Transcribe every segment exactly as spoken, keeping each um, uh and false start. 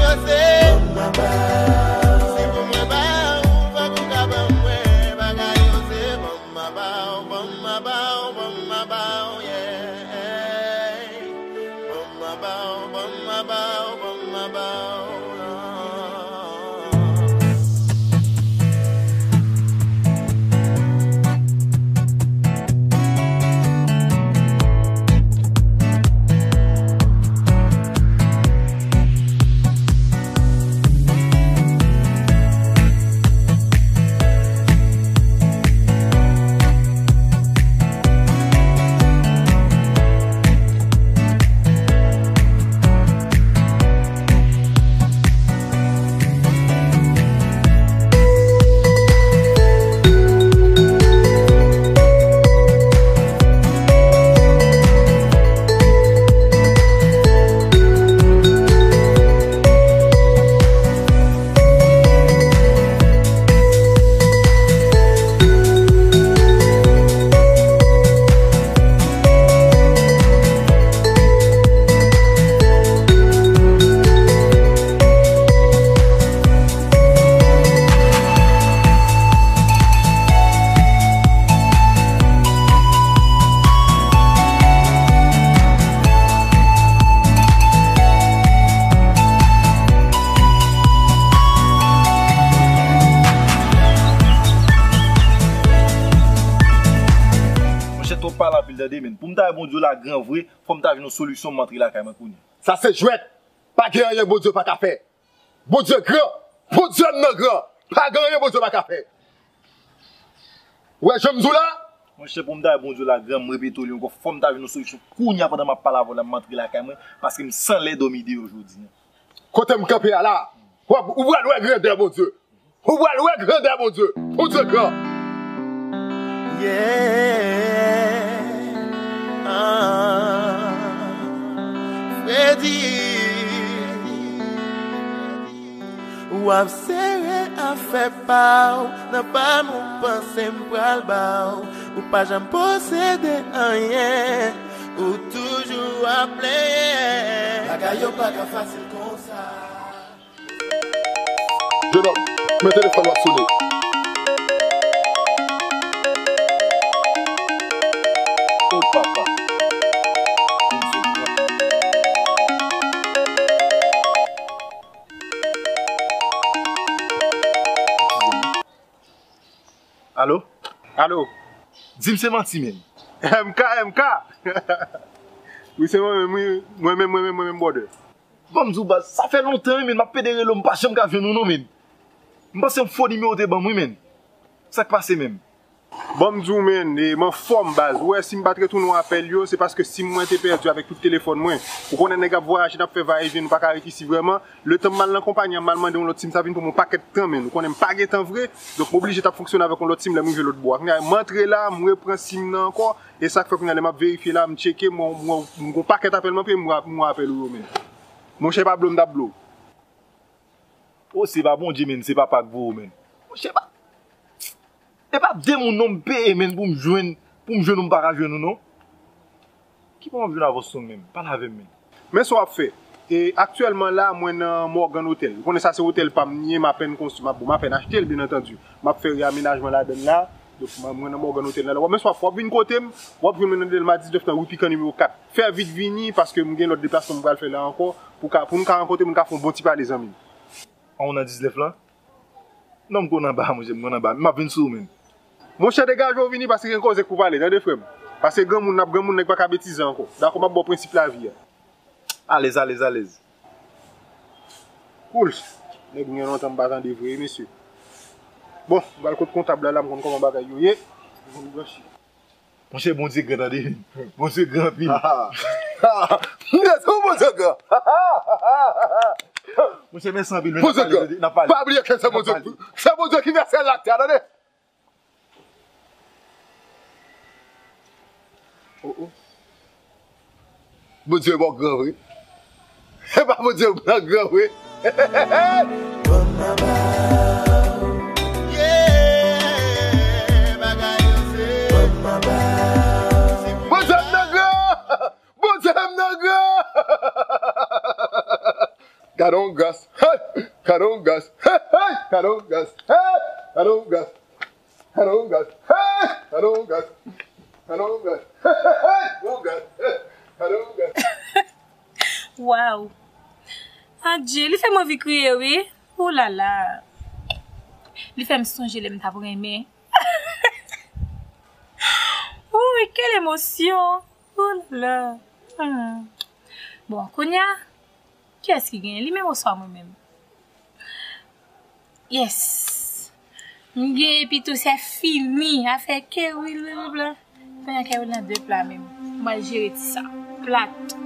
Se, si pou mwen ba ou, fòk ou ka ban mwen. Bagay yo se ban m a ba ou, ban m a ba ou, ban m a ba ou, yeah. Ban m a ba ou, ban m a ba ou, ban m a ba ou, non. Monchè, twòp pale anpil, tande, men. Pou m ta wè Bondye w la gran vre, fò m ta jwenn yon solisyon, m antre lakay mwen kounye a. Sa se jwèt. Pa gen anyen Bondye pa ka fè. Bondye gran. Bondye m nan gran. Pa gen anyen Bondye pa ka fè. Ou wè jan m di w la? Monchè, pou m ta wè Bondye w la gran, m repete w li ankò, fò m ta jwenn yon solisyon kounye a pandan m ap pale avè w la, m antre lakay mwen, paske m san lè dòmi deyò jodi a. Kote m kanpe a la, w ap, ou pral wè grandè Bondye. Ou pral wè grandè Bondye. Bondye gran. Yeah. Ah. Fredi. W ap sere afè pa w nan pa m, ou panse m pral ba w. Ou pa janm posede anyen, ou toujou ap plenyen. Bagay yo pa ka fasil konsa. Jenòm, men telefòn w ap sone. O papa. Alo? Alo? Di m se manti, menn. M K, M K! Wi, se mwen menm, wi. Mwen menm, mwen menm, mwen menm, brother. Ban m di w, baz, sa fè lontan, wi, menn, m ap pede rele w, m pa janm ka jwenn ou, non, menn. M panse yon fo nimewo te ban m, wi, menn. Sa k pase menm? Ban m di w, menn, e, m anfòm, baz. Ou wè, si m pa t retounen w apèl yo, se paske sim mwen te pèdi avèk tout telefòn mwen. Ou konnen nèg ap vwayaje, n ap fè vayevyen, nou pa ka ret isi vrèman. Letan m al nan konpayi an, m al mande yon lòt sim, sa vin pran m yon pakèt tan, menn. Ou konnen m pa gen tan vre, donk m oblije t ap fonksyone avèk yon lòt sim lè m rive lòt bò a. Kounye a, m antre la, m repran sim nan ankò, e sa k fè kounye a, lè m ap verifye la, m tcheke, m, m, m, m gen yon pakèt apèl m anpe, m, m, m rapèl ou yo, menn. Monchè, pa blo m t ap blo w. O, se pa Bondye, menn, se papa k voye w, menn. Monchè, pa, e pa de moun non m peye, menn, pou m jwenn, pou m jwenn ou, m pa ka jwenn ou, non. Ki bò m ap jwenn avans non, menn? Pale avè m, menn. Men sa w ap fè. E aktyèlman la, mwen nan Morgan Hotel. Ou konnen sa se otèl pa m li ye, m apèn konstwi, m ap, bon, m apèn achte l, byen antandi. M ap fè reamenajman ladan l la. Donk, mwen, mwen nan Morgan Hotel la. W ap, men sa w ap fè, w ap vin kote m, w ap jwenn mwen nan Dèlma diznèf nan, ri Pikan nimewo kat. Fè vit vini, paske m gen lòt deplasman m pral fè la ankò, pou ka, pou n ka rankontre, pou n ka fè yon bon ti pale, zanmi m. An, ou nan diznèf lan? Non, m konn anba, monchè, m konn anba. M ap vin sou ou, menn. Monchè, degaje w vini, paske gen koze k pou pale, tande, frè m. Paske granmoun, n ap granmoun, nèg pa ka betize ankò. Dakò, m ap ba w prensip lavi a. Alèz, alèz, alèz. Cool. Nèg, m gen lontan m pa tande vre, wi, mesye. Bon, m pral kot kontab la, la, m konn kòman bagay yo ye. M konn branche. Monchè, Bondye gran, tande. Bondye gran anpil. Monchè, Bondye gran. Monchè, mèsi anpil, men n ap pale, tande, n ap pale. Pa bliye ke se Bondye, se Bondye ki fè syèl la ak tè a, tande. Oh, oh. Bondye pa gran vre. Epa Bondye m nan gran vre. Bondye m nan gran! Bondye m nan gran! Gad on gras, hey! Gad on gras, hey, hey! Gad on gras, hey! Gad on gras, gad on gras, hey! Gad on gras, gad on gras, hey, hey, hey! Gad on gras, hey! Gad on gras. Waw! Adje, li fè m anvi kriye, wi. Ou la la. Li fè m sonje lè m t ap renmen. Wouyy, quelle émotion! Oh là là. Hmm. Bon, kounye a, kiyès ki genyen? Li menm oswa mwen menm? Yes. M genyen epi tou, se fini. Afè Kerwil, blablabla. Kounye a Kerwil nan de pla menm. Mwen jere ti sa. Plat.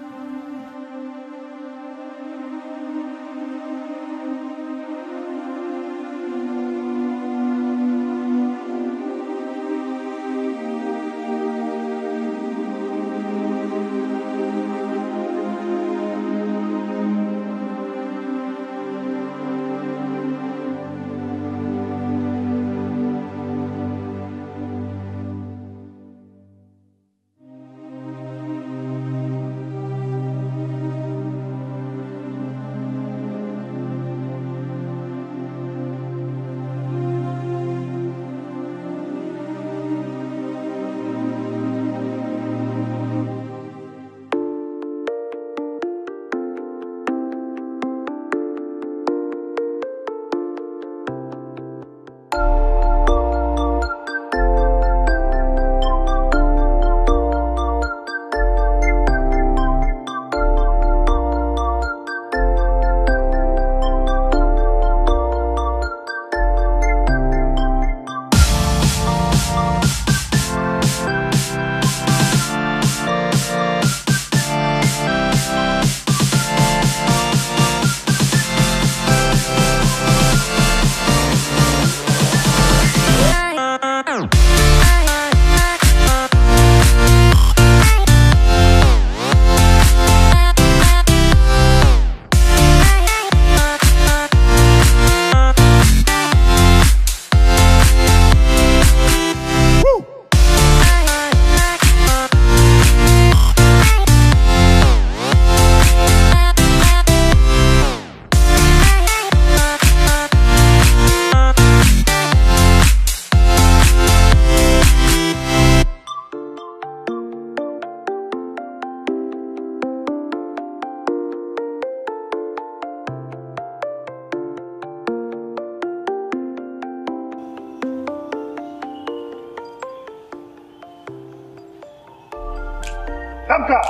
Tanka!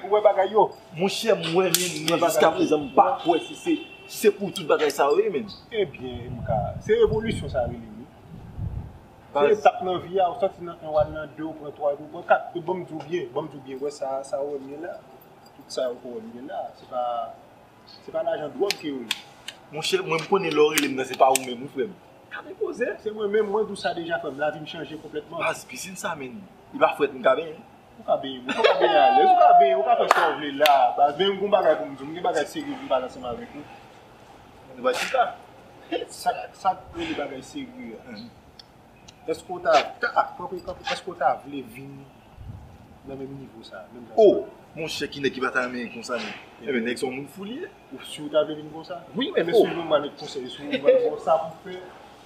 Ou wè bagay yo? Monchè, m wè, men, men jiskaprezan, m pa kwè si se, si se pou tout bagay sa yo ye, men. Ebyen, M K, se evolisyon sa rele, wi. Se etap nan vi a, ou soti nan en, w al nan de, ou pran twa, epi ou pran kat. Epi ban m di w byen, ban m di w byen, wè sa, sa ou wè m ye la. Tout sa ou wè m ye la, se pa, se pa lajan dwòg ke yo ye. Monchè, mwen, m konnen lè w rele m nan, se pa ou menm, wi, frè m. Gade koze, se mwen menm, mwen di w sa deja, frè m, lavi m chanje konplètman. Baz, pisin sa, men, li pa frèt, m ka benyen. Ou ka benyen, ou ka benyen alèz, ou ka benyen, ou ka fè sa w vle la, baz, men m gon bagay pou m di w, m gen bagay serye pou m pale ansanm avèk ou. Nou va chita. Sa, sa k rele bagay serye a. Èske w ta, ta, kanpe, kanpe, èske w ta vle vin nan menm nivo sa, menm jan sa? Oh, monchè, ki nèg ki pa ta renmen konsa, men. Enben, nèg se yon moun fou li ye. Ou si w ta vle vin konsa? Wi, men, men oh, si w jwenn mwen nèg konsèy, si w mwen bon sa pou fè,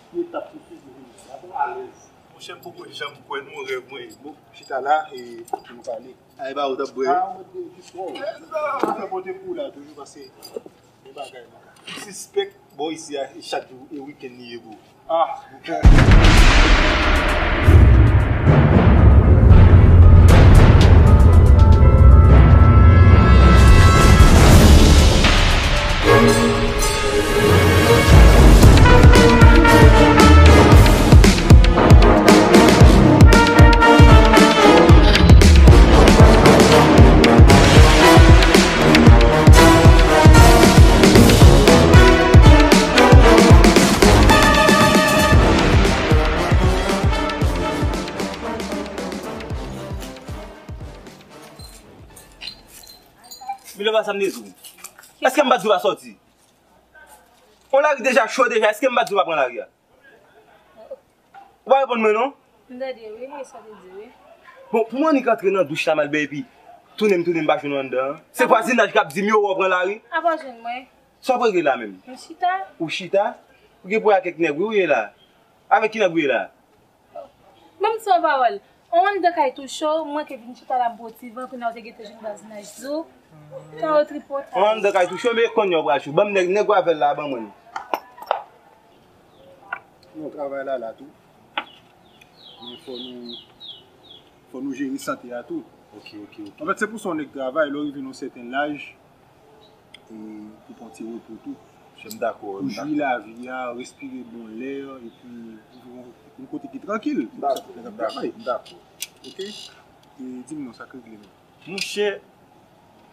pou etap pou figi vini. Gade w alèz. Monchè, m poko janm kwè nan rèv mwen. Bon, chita la, e, pou nou pale. Ay, ba, ou t ap bwè. Ah, mwen te jis wè w. Sa fè pote pou w la, toujou, paske, men bagay, mwen ka. Sispèk, bò isi a, e chak jou, e wikenn li ye, bro. Ah. Milova, sa m te di w? Èske m pa t di w pa sòti? On lari deja cho deja, èske m pa t di w pa pran lari a? Ou pa reponn mwen non? M tande wi, e sa w te di wi. Bon, pou mwen annik antre nan douch la m al bèy epi tounen m tounen m pa jwenn ou anndan an. Se vwazinaj k ap di m yo wè w pran lari. Apa w jwenn mwen? Sa w ap regle la menm? M chita. Ou chita? Ou gen pwoblèm ak kèk nèg wi ou ye la. Avèk ki nèg ou ye la? Ban m di w yon pawòl. On anndan kay tou cho, m manke vin chita la m pran ti van, kounye a w te gentan jwenn vwazinaj di w. Tan yo tripotay. On anndan kay tou cho, men kounye a w pral cho. Ban m nèg, nèg wavèl la, ban mwen l. Non, travay la la tou. Men fò nou, fò nou jere sante a tou. Ok, ok, ok. Anfèt, se pou sa yon nèg travay, lè w rive nan yon sèten laj, e pou pran ti repo tou. Monchè, m dakò, m dakò. Pou jwi lavi a, respire bon lè, epi yon, yon kote ki trankil. M dakò, m dakò, m dakò. Ok? E di m non, sa k regle menm? Monchè,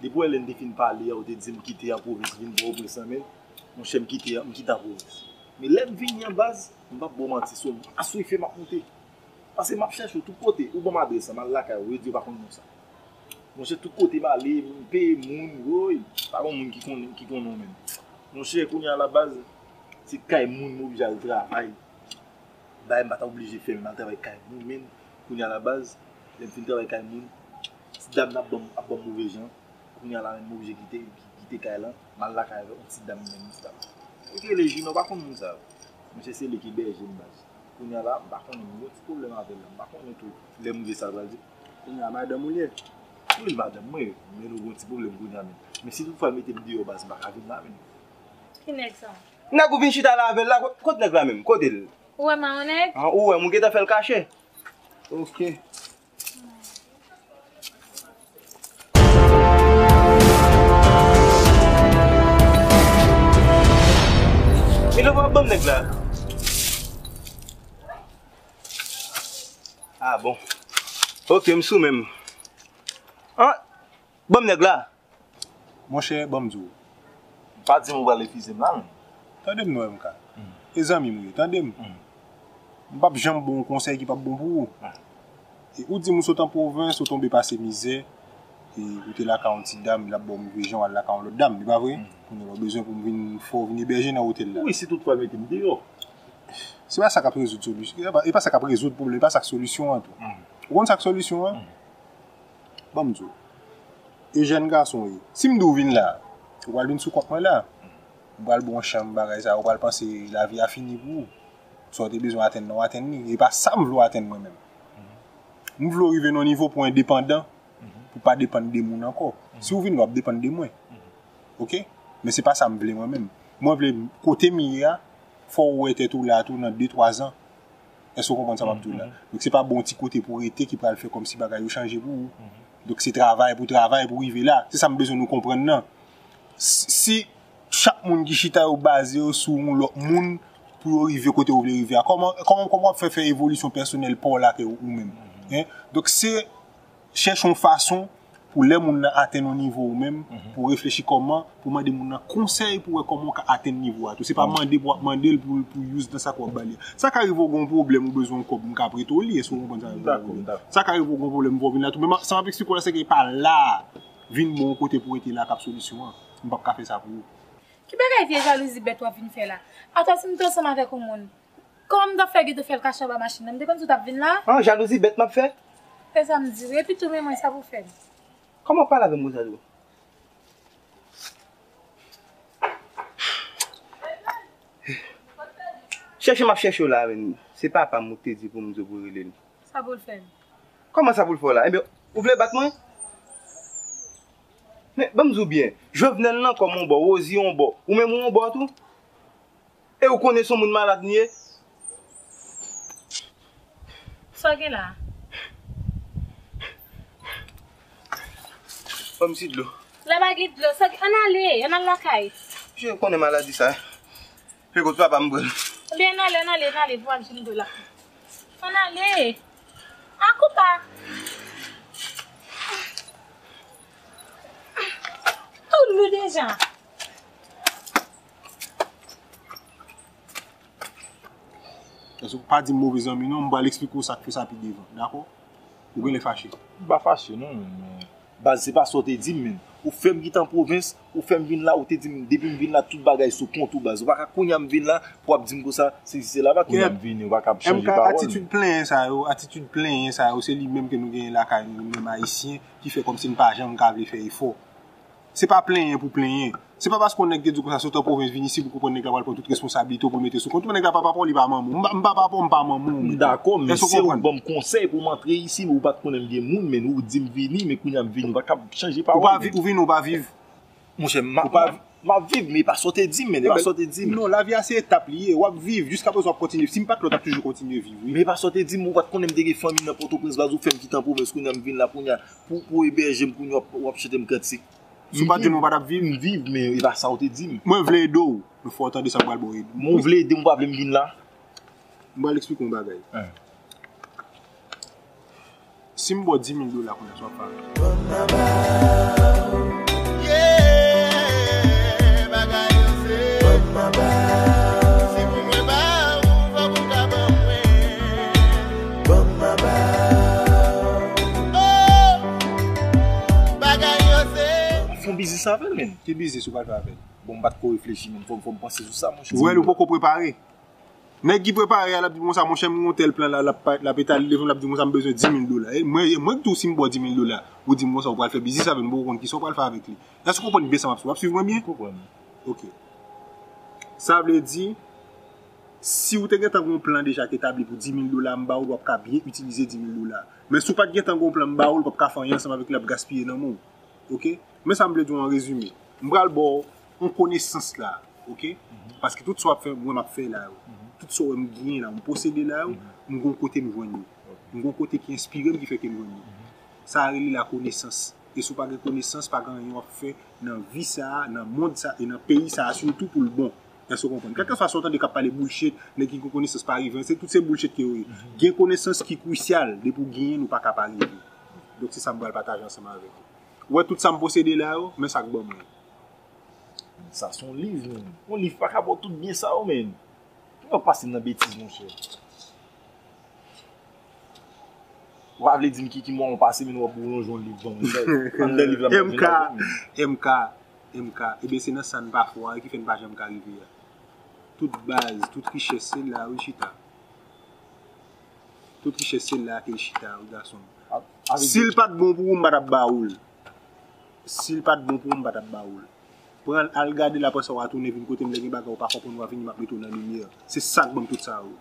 depi w wè lè n te fin pale a, ou te di m kite an pwovens, vin Pòtoprens lan, men, monchè, m kite, m kite an pwovens. Men lè m vini an baz, m p ap ba w manti, se yon aswifè m ap monte. Paske m ap chèche w tout kote. Ou ban m adrès lan, m al lakay ou, yo di yo pa konn non sa. Monchè, tout kote m ale, m peye moun, woy, pa gon moun ki konnen, ki konnen w menm. Monchè, kounye a la baz, se kay moun m oblije al travay. Bagay m pa ta oblije fè, men m al travay kay moun, men kounye a la baz, lè m fin travay kay moun, ti dam nan ap ban m, ap ban m move jan. Kounye a la menm, m oblije kite, kite kay lan, m al lakay avè yon ti dam menm, ti dam. Li rele Jina, w pa konn moun sa yo. Monchè, se li ki bèje m, baz. Kounye a la, m pa konnen, m gen yon ti pwoblèm avè l la. M pa konnen tou lè m rive sa l pral di. Kounye a, madanm ou l ye? Wi, madanm mwen, men nou gen yon ti pwoblèm kounye a menm. Men si toutfwa l mete m deyò, baz, m pa ka vin la menm. Ki nèg sa? Nèg ou vin chita la avè l la, kot, kot nèg la menm? Kote l? Ou wè m a yon nèg? Ah, ou wè m, ou gentan fè l kache? Ok. Milova, ban m nèg la. Ah bon. Ok, m sou men m. Ah, ban m nèg la. Monchè, ban m di w. Pa di m ou pral refize m la menm. Tande m non, M K. E zanmi m ou ye, tande m. M p ap janm ba w yon konsèy ki p ap bon pou ou. E ou di m ou sot an pwovens, ou tonbe pase mizè, e ou te lakay yon ti dam, l ap ba w move jan, w al lakay yon lòt dam, li pa vre? Kounye a la w bezwen pou m vin fè w vin ebèje nan otèl la. Wi, si toutfwa l mete m deyò. Se pa sa k ap rezoud solisyon, e pa, e pa sa k ap rezoud pwoblèm, e pa sa k solisyon an tou. Ou konn sa k solisyon an? Ban m di w. E jèn gason w ye. Si m di w vin la, ou pral vin sou kont mwen la. M pral ba w yon chanm, bagay sa, ou pral panse lavi a fini pou ou. Sa w te bezwen atenn nan, w atenn li. E pa sa m vle w atenn mwen menm. M vle w rive nan yon nivo pou w endepandan, pou w pa depann de moun ankò. Si w vin la, w ap depann de mwen. Ok? Men se pa sa m vle mwen menm. Mwen vle kote m ye a, fò w wè tèt ou la tou nan de, twa zan. Èske w konprann sa m ap di w la? Donk, se pa bon ti kote pou w rete ki pral fè kòmsi bagay yo chanje pou ou. Donk, se travay pou travay pou w rive la. Se sa m bezwen nou konprann nan. Si, si chak moun ki chita yo baze yo sou yon lòt moun pou yo rive kote yo vle rive a, kòman, kòman, kòman w ap fè fè evolisyon pèsonèl pa w la ke ou menm? Hein? Donk, se chèche yon fason pou lè moun nan atenn yon nivo ou menm, pou w reflechi kòman, pou mande moun nan konsèy pou wè kòman w ka atenn nivo a tou. Se pa mande pou w ap mande l pou, pou use nan sa k w ap ba li a. Sa ka rive w gen yon pwoblèm, ou bezwen yon kòb, m ka prete w li, èske w konprann sa m vle di? Sa ka rive w gen yon pwoblèm, fò w vin la tou. Men sa m ap eksplike w la, se ke e pa la, vin bon yon kote pou w rete la k ap solisyon an. M p ap ka fè sa pou ou. Ki bagay vye jalouzi bèt w ap vin fè la? Atò si m te ansanm avèk yon moun, kòman m t ap fè gentan fè l kache anba machin nan? M te konn si w t ap vin la? An, jalouzi bèt m ap fè? Se sa m di wi. Epi tou men mwen sa pou fè m. Kòman w pale avè m konsa tou? Chèche m ap chèche w la, men se papa m ou te di pou m di w pou w rele l. Sa pou l fè m? Kòman sa pou l fè w la? Ebyen, ou vle bat mwen? Men, ban m di w byen, Jovenel nan kòm yon bò, Rosie yon bò, ou menm ou yon bò tou? E ou konnen se yon moun malad m ye? Sa w gen la? Ban m ti dlo. La pa gen dlo, sa w gen, ann ale, ann al lakay. Misye konnen maladi sa. Fè kot papa m pran. Ebyen, ann ale, ann ale, ann ale, pou w al jwenn dlo la. Ann ale. Akoupa. Tou lou deja. Èske w pa di m move zanmi non, m pral eksplike w sa k fè sa pi devan, dakò? Ou genlè fache. M pa fache non, men baz se pa sa w te di m, men Ou fè m kite an pwovens, ou fè m vin la, ou te di m, depi m vin la, tout bagay sou kont ou, baz. Ou pa ka kounye a m vin la, pou w ap di m konsa, sesi sela, pa kounye a m vini, ou pa ka ap chanje pawòl. M K, atitid plenyen sa yo, atitid plenyen sa yo, se li menm ke nou genyen lakay nou, nou menm Ayisyen, ki fè kòmsi n pa janm ka vle fè efò. Se pa plenyen pou plenyen. Se pa paske yon nèg te di w konsa, sot an pwovens vin isi pou konprann nèg la pral pran tout responsablite w pou l mete sou kont ou. Nèg la pa papa w, li pa manman w. M pa, m pa papa w, m pa manman w. M dakò, men se ou k ban m konsèy pou m antre isi, men ou pa t konnen m gen moun, men ou di m vini, men kounye a m vini, ou pa ka ap chanje pawòl. Ou pa vi-, ou vini, ou pa viv. Monchè, m ap viv, men e pa sa w te di m, men e pa sa w te di m. Non, lavi a se etap li ye, w ap viv, jiskaprezan w ap kontinye. Si m pa t la, w t ap toujou kontinye viv, wi. Men e pa sa w te di m, ou pa t konnen m te gen fanmi nan Pòtoprens, baz, ou fè m kite an pwovens, kounye a m vin la, kounye a, pou, pou ebèje m, kounye a w ap, w ap chante m kantik. Si w pa t di m, ou pa t ap viv. M viv, men e pa sa w te di m. Mwen vle ede w, men fò w tande sa m pral ba w ede. Men w vle ede m, ou pa vle m vin la? M pral eksplike w yon bagay. Si m ba w di mil dola kounye a, sa w ap fè avè l? Fè yon biznis avè l, men. Ki biznis ou pral fè avè l? Bon, m pa t ko reflechi, men fò, fò m panse sou sa, monchè. Ou wè l, ou poko prepare. Nèg ki prepare a, l ap di konsa, monchè, m gen yon tèl plan la, l ap pa-, l ap etale devan m, l ap di konsa, m bezwen di mil dola. E mwen, e mwen ki di w, si m ba w di mil dola, ou di m konsa, ou pral fè biznis avè l, m poko konn kisa w pral fè avèk li. Èske w konprann byen sa m ap, w ap swiv mwen byen? M konprann. Ok. Sa vle di, si w te gentan gen yon plan deja k etabli pou di mil dola m ba w, w ap ka byen itilize di mil dola. Men si w pa t gentan gen yon plan m ba w, l p ap ka fè anyen ansanm avèk li, l ap gaspiye nan men w. Ok? Men sa m vle di w an rezime. M pral ba w yon konesans la, ok? Paske tout sa w ap fè, mwen m ap fè la yo. Tout sa w wè m genyen la, m posede la yo, m gon kote m jwenn yo. M gon kote ki enspire m ki fè ke m jwenn yo. Sa a rele lakonesans. E si w pa gen konesans, pa gen anyen w ap fè nan vi sa a, nan mond sa a, e nan peyi sa a sitou pou l bon. Èske w konprann? Kèlkeswa sa w tande k ap pale bullshit, nèg ki gen konesans pa rive, se tout se bullshit ke yo ye. Gen konesans ki krisyal, depi w genyen l, ou pa ka pa rive. Donk se sa m pral pataje ansanm avèk ou. Ou wè tout sa m posede la yo, men sa k ban mwen. Sa se yon liv, men. Yon liv pa ka ba w tout byen sa yo, men. Ou ap pase m nan betiz, monchè. Ou pa vle di m ki, ki mwa w pase, men w ap boulonje yon liv ban mwen. Anndan liv la, m ap vin avè m. M K, M K, M K, ebyen se nan sa n pa fò a ki fè n pa janm ka rive a. Tout baz, tout richès, se la wi chita. Tout richès, se la ke l chita wi gason m. Si l pa t bon pou ou, m pa t ap ba ou l. Si l pa t bon pou ou, m pa t ap ba ou l. Pran l, al gade l, apre sa w a tounen vin kote m, lè gen bagay ou pa konprann, w a vini, m ap mete w nan limyè. Se sa k ban m tout sa yo.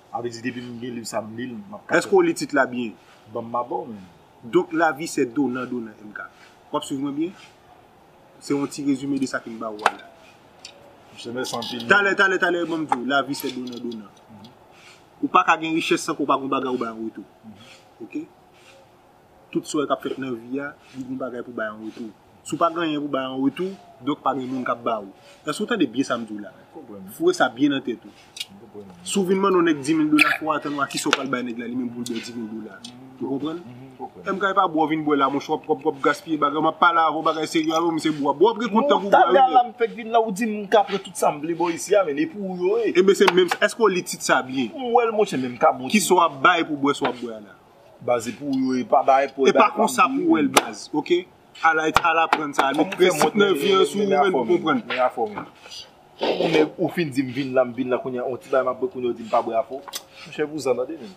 Sa vle di depi m gen liv sa, m li l, m ap ka fè. Èske w li tit la byen? Ban m m a ba w, men. Donk, lavi se donan, donan, M K. W ap swiv mwen byen? Se yon ti rezime de sa ke m ba ou a la. Monchè, mèsi anpil. Talè, talè, talè, ban m di w, lavi se donan, donan. Ou pa ka gen richès san ke w pa gen yon bagay ou bay an retou. Ok? Tout sa w wè k ap fèt nan vi a, li gen yon bagay pou bay an retou. Si w pa gen anyen pou bay an retou, donk pa gen moun k ap ba ou. Èske w tande byen sa m di w la? Foure sa byen nan tèt ou. Si w vin mande yon nèg di mil dola, fò w atann wè kisa w pral bay nèg la, li menm pou l ba w di mil dola. Ou konprann? M K, e pa bwè w vin bwè la, monchè, w ap, w ap, w ap gaspiye bagay, m ap pale avè w bagay serye avè w, misye bwè. Bwè w ap gen kont tankou bwè, wi. Talè a la m fèk vin la, ou di m m ka pran tout sa m vle ba w isi a, men e pou ou yo ye. Ebyen, se menm, èske w li tit sa byen? M wè l, monchè, men m ka bon. Kisa w ap bay pou bwè sa w ap bwè a la? Baz, e pou ou yo ye, pa bay pou, e pa konsa pou w wè l, baz, ok? Al, al aprann sa, al met prensip nan vi an sou ou menm pou konprann. Men afè w menm. Ou menm, ou fin di m vin la, m vin la, kounye a, yon ti bagay m ap bwè, kounye a, ou di m pa bwè afè w. Monchè, vouzan, tande menm.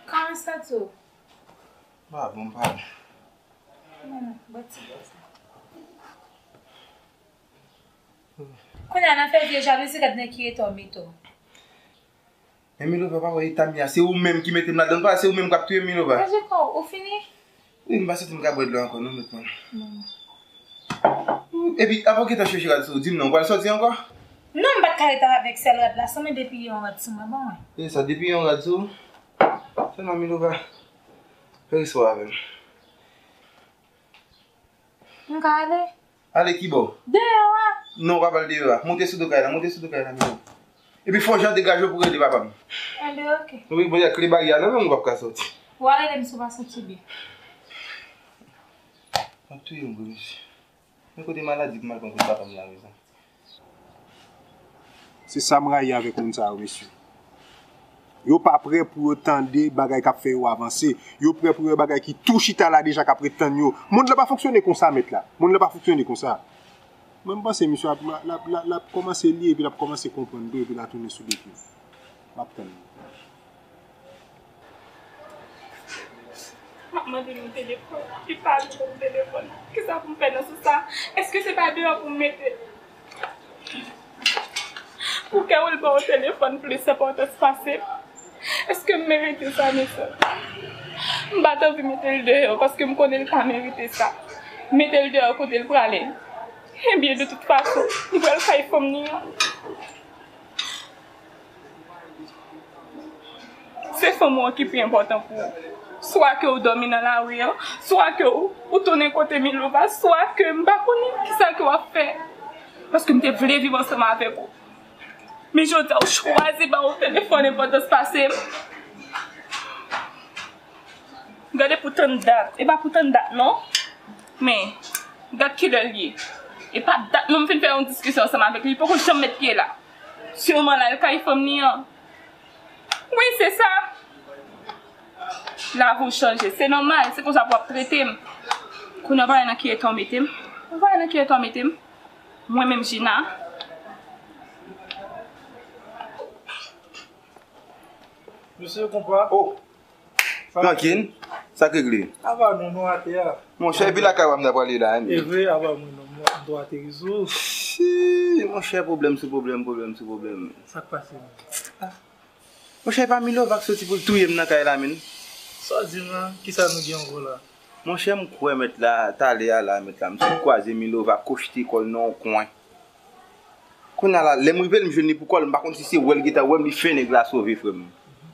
Kòman w santi w? Pa bon, pa bon. Hmm, bwè ti bwè sa. Kounye a, nan fè vye jalouzi, gad nan ki eta w mete w. Men Milova, pa wè eta m ye a, se ou menm ki mete m ladan l, pa se ou menm k ap touye m, Milova. Manje kò w, ou fini? Wi, m pa santi m ka bwè dlo ankò, non, met mwen. Non. Epi, apa w gentan chèche rad sou ou? Di m non, ou pral sòti ankò? Non, m pa t ka ret avèk sèl rad la, san mwen depiye yon rad sou mwen, ban mwen. E sa, depiye yon rad sou ou? Sèlman, Milova, fè respè w avè m. M ka ale? Ale ki bò? Deyò a. Non, w pa pral deyò a. Monte sou do kay la, monte sou do kay la, Milova. Epi fò jan degaje w pou rele papa m. Enben, oke. Wi, bon, y a kle baryè a nan men w, ou p ap ka sòti. W a rele m si w pa santi w byen. W ap touye m vre, mesye. Men kote maladi pou m al pran kout papa m la, mezanmi. Se sa m rayi avèk moun sa yo, mesye. Yo pa prè pou yo tande bagay k ap fè yo avanse. Yo prè pou yo wè bagay ki tou chita la deja k ap ret tann yo. Mond lan pa fonksyone konsa, mèt la. Mond lan pa fonksyone konsa. Mwen, m panse misye ap, l ap, l ap, l ap kòmanse li, epi l ap kòmanse konprann tou, epi l a tounen sou de pye. M ap tann li. M ap mande nou telefòn, li pa vin ban m telefòn. Kisa pou m fè nan sans sa? Èske se pa deyò pou m mete l? Pou kè w l ba w telefòn plis enpòtans pase m? Èske m merite sa, mesye? M pa t anvi mete l deyò, paske m konnen l pa merite sa. Mete l deyò kote l prale. Ebyen, de tout fason, li pral kay fanm ni an. Se fanm ou an ki pi enpòtan pou ou. Swa ke w dòmi nan lari an, swa ke w, ou tounen kote Milova, swa ke m pa konnen kisa ke w ap fè. Paske m te vle viv ansanm avèk ou. Men jodi a, ou chwazi ba w telefòn enpòtans pase m. Gade pou tann dat. E pa pou tann dat, non. Men, gad kilè l ye. E pa dat, non, m fin fè yon diskisyon ansanm avèk li. Li poko janm met pye la. Siman l al kay fanm ni an. Wi, se sa. Lavi w chanje. Se nòmal. Se konsa pou w ap trete m. Kounye a, w pa wè nan ki eta w mete m. W pa wè nan ki eta w mete m. Mwen menm, Gina. Mesye, konpa. Oh! Trankil. Sa k regle? Ava nou, nou atè a. Monchè, epi lakay w a m ta prale la, men. E vre, ava mwen, non, m tou ateri sou. Si, monchè, pwoblèm sou pwoblèm, pwoblèm sou pwoblèm. Sa k pase, menm? Monchè, e pa Milova k soti pou l touye m nan kay la, menm. Sa w di m la? Kisa nou gen ankò la? Monchè, m kwè mèt la, talè a la, mèt la, m sot kwaze Milova kochte kò l nan yon kwen. Kounye a la, lè m rive l, m jwenn li pou kò l, m pa konn si se wè l gentan wè m, li fè nèg la sove, frè m.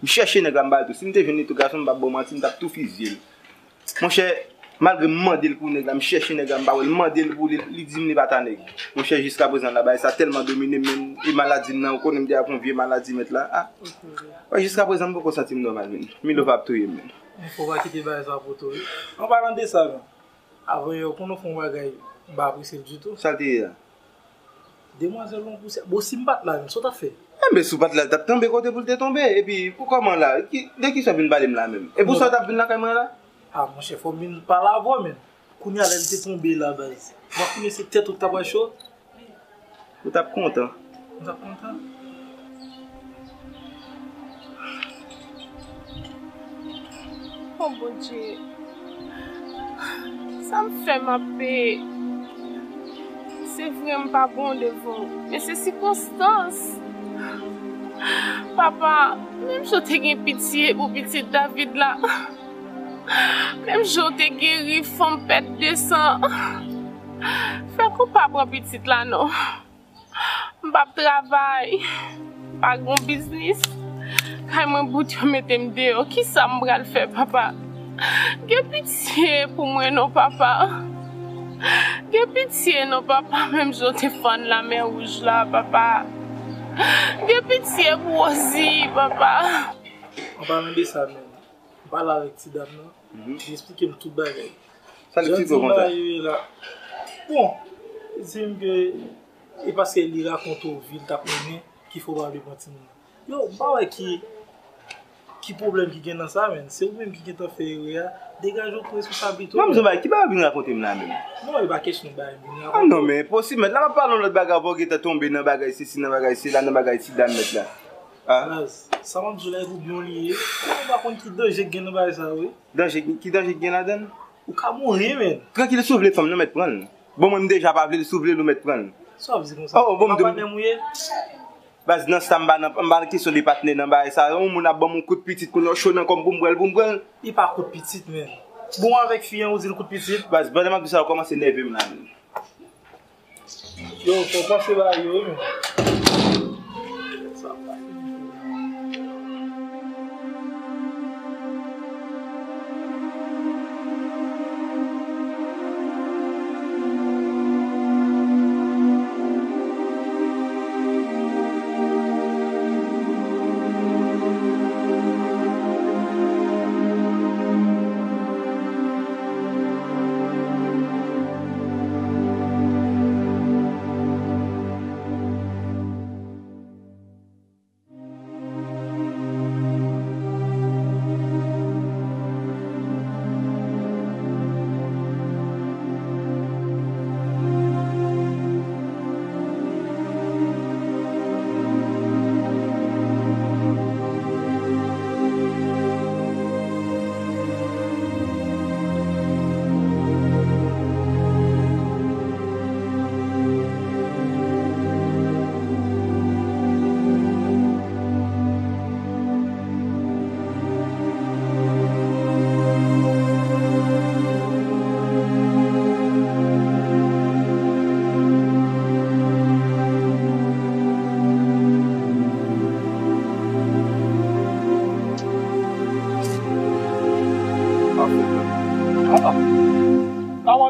M chèche nèg la, m ba l tou. Si m te jwenn li tou, gason, m p ap ba w manti, m t ap tou fizye l. Monchè, malgre m mande l pou nèg la, m chèche nèg la, m pa wè l, m mande l pou li, li di m li pa ta nèg. Monchè, jiskaprezan la, bagay sa tèlman domine m, menm, e maladi m nan, ou konnen m te ap yon vye maladi, mèt la. Ah. Wè, jiskaprezan, m poko santi m nòmal, menm. Milova ap touye m, menm. Fò w pa kite bagay sa pou tou, wi. An palan de sa, menm, avan yè, ou konn ou fè yon bagay, m pa apresye l ditou. Sa l te ye a? Demwazèl ou an pousè. Bon, si m pa t la, menm, sa w t ap fè? Enben, si w pa t la, l t ap tonbe kote pou l te tonbe. Epi, pou kòman la? Ki, de kisa w vin pale m la menm? E pou sa w t ap vin lakay mwen la? Ah, monchè, fò m vin pale avè w menm. Kounye a, lè l te tonbe la, baz, w ap konnen se tèt ou k t ap pral cho. Ou t ap kontan. Ou t ap kontan. O Bondye, sa m fè m ap peye. Se vre m pa bon devan w, men se sikonstans. Papa, menm jan w te gen pitye pou pitit David la, menm jan w te geri fanm pèt de san, fè kou pa pran pitit la non. M p ap travay, m pa gen yon biznis. Kay mwen bout, yo mete m deyò. Kisa m pral fè, papa? Gen pitye pou mwen non, papa. Gen pitye non, papa, menm jan w te fann Lamè Wouj la, papa. Gen pitye pou Wozi, papa. An palan de sa menm, m pale avèk ti dam nan, li eksplike m tout bagay. Sa l eksplike w konsa? Jan di m bagay yo ye la. Bon, li di m ke e paske li rakonte w vi l t ap mennen ki fè w pa vle pran timoun nan. Yo, m pa wè ki, ki pwoblèm ki gen nan sa, menm. Se ou menm ki gentan fè erè a. Degaje w, pran responsablite w. Non, m di w bagay, ki bagay w vin rakonte m la menm? Non, e pa kesyon bagay m vin rakonte w. Ah non, men enposib, mèt. La m ap pale yon lòt bagay, apre w gentan tonbe nan bagay sesi, nan bagay sela, nan bagay ti dam mèt la. Ah. Baz, sa m ap di w la, e pou byen w li ye. Ou pa konn ki danje k gen nan bagay sa yo, wi. Danje, ki danje k gen ladan l? Ou ka mouri, menm. Trankil, si w vle fanm nan, mèt pran l. Bon, mwen, m deja pa vle l, si w vle l, ou mèt pran l. Sa w ap di konsa? Oh, bon, m di w. Patnè m ou ye? Baz, nan sa m pa nan, m pa nan kesyon de patnè nan bagay sa. Yon moun ap ban m yon kout pitit, kounye a w cho nan kò m pou m pran l, pou m pran l. Li pa kout pitit, menm. Bon, avèk fi an, ou di l kout pitit? Baz, pandan m ap di sa, w kòmanse nève m la, menm. Yo, fò w panse ba yo, wi, menm. Sa pa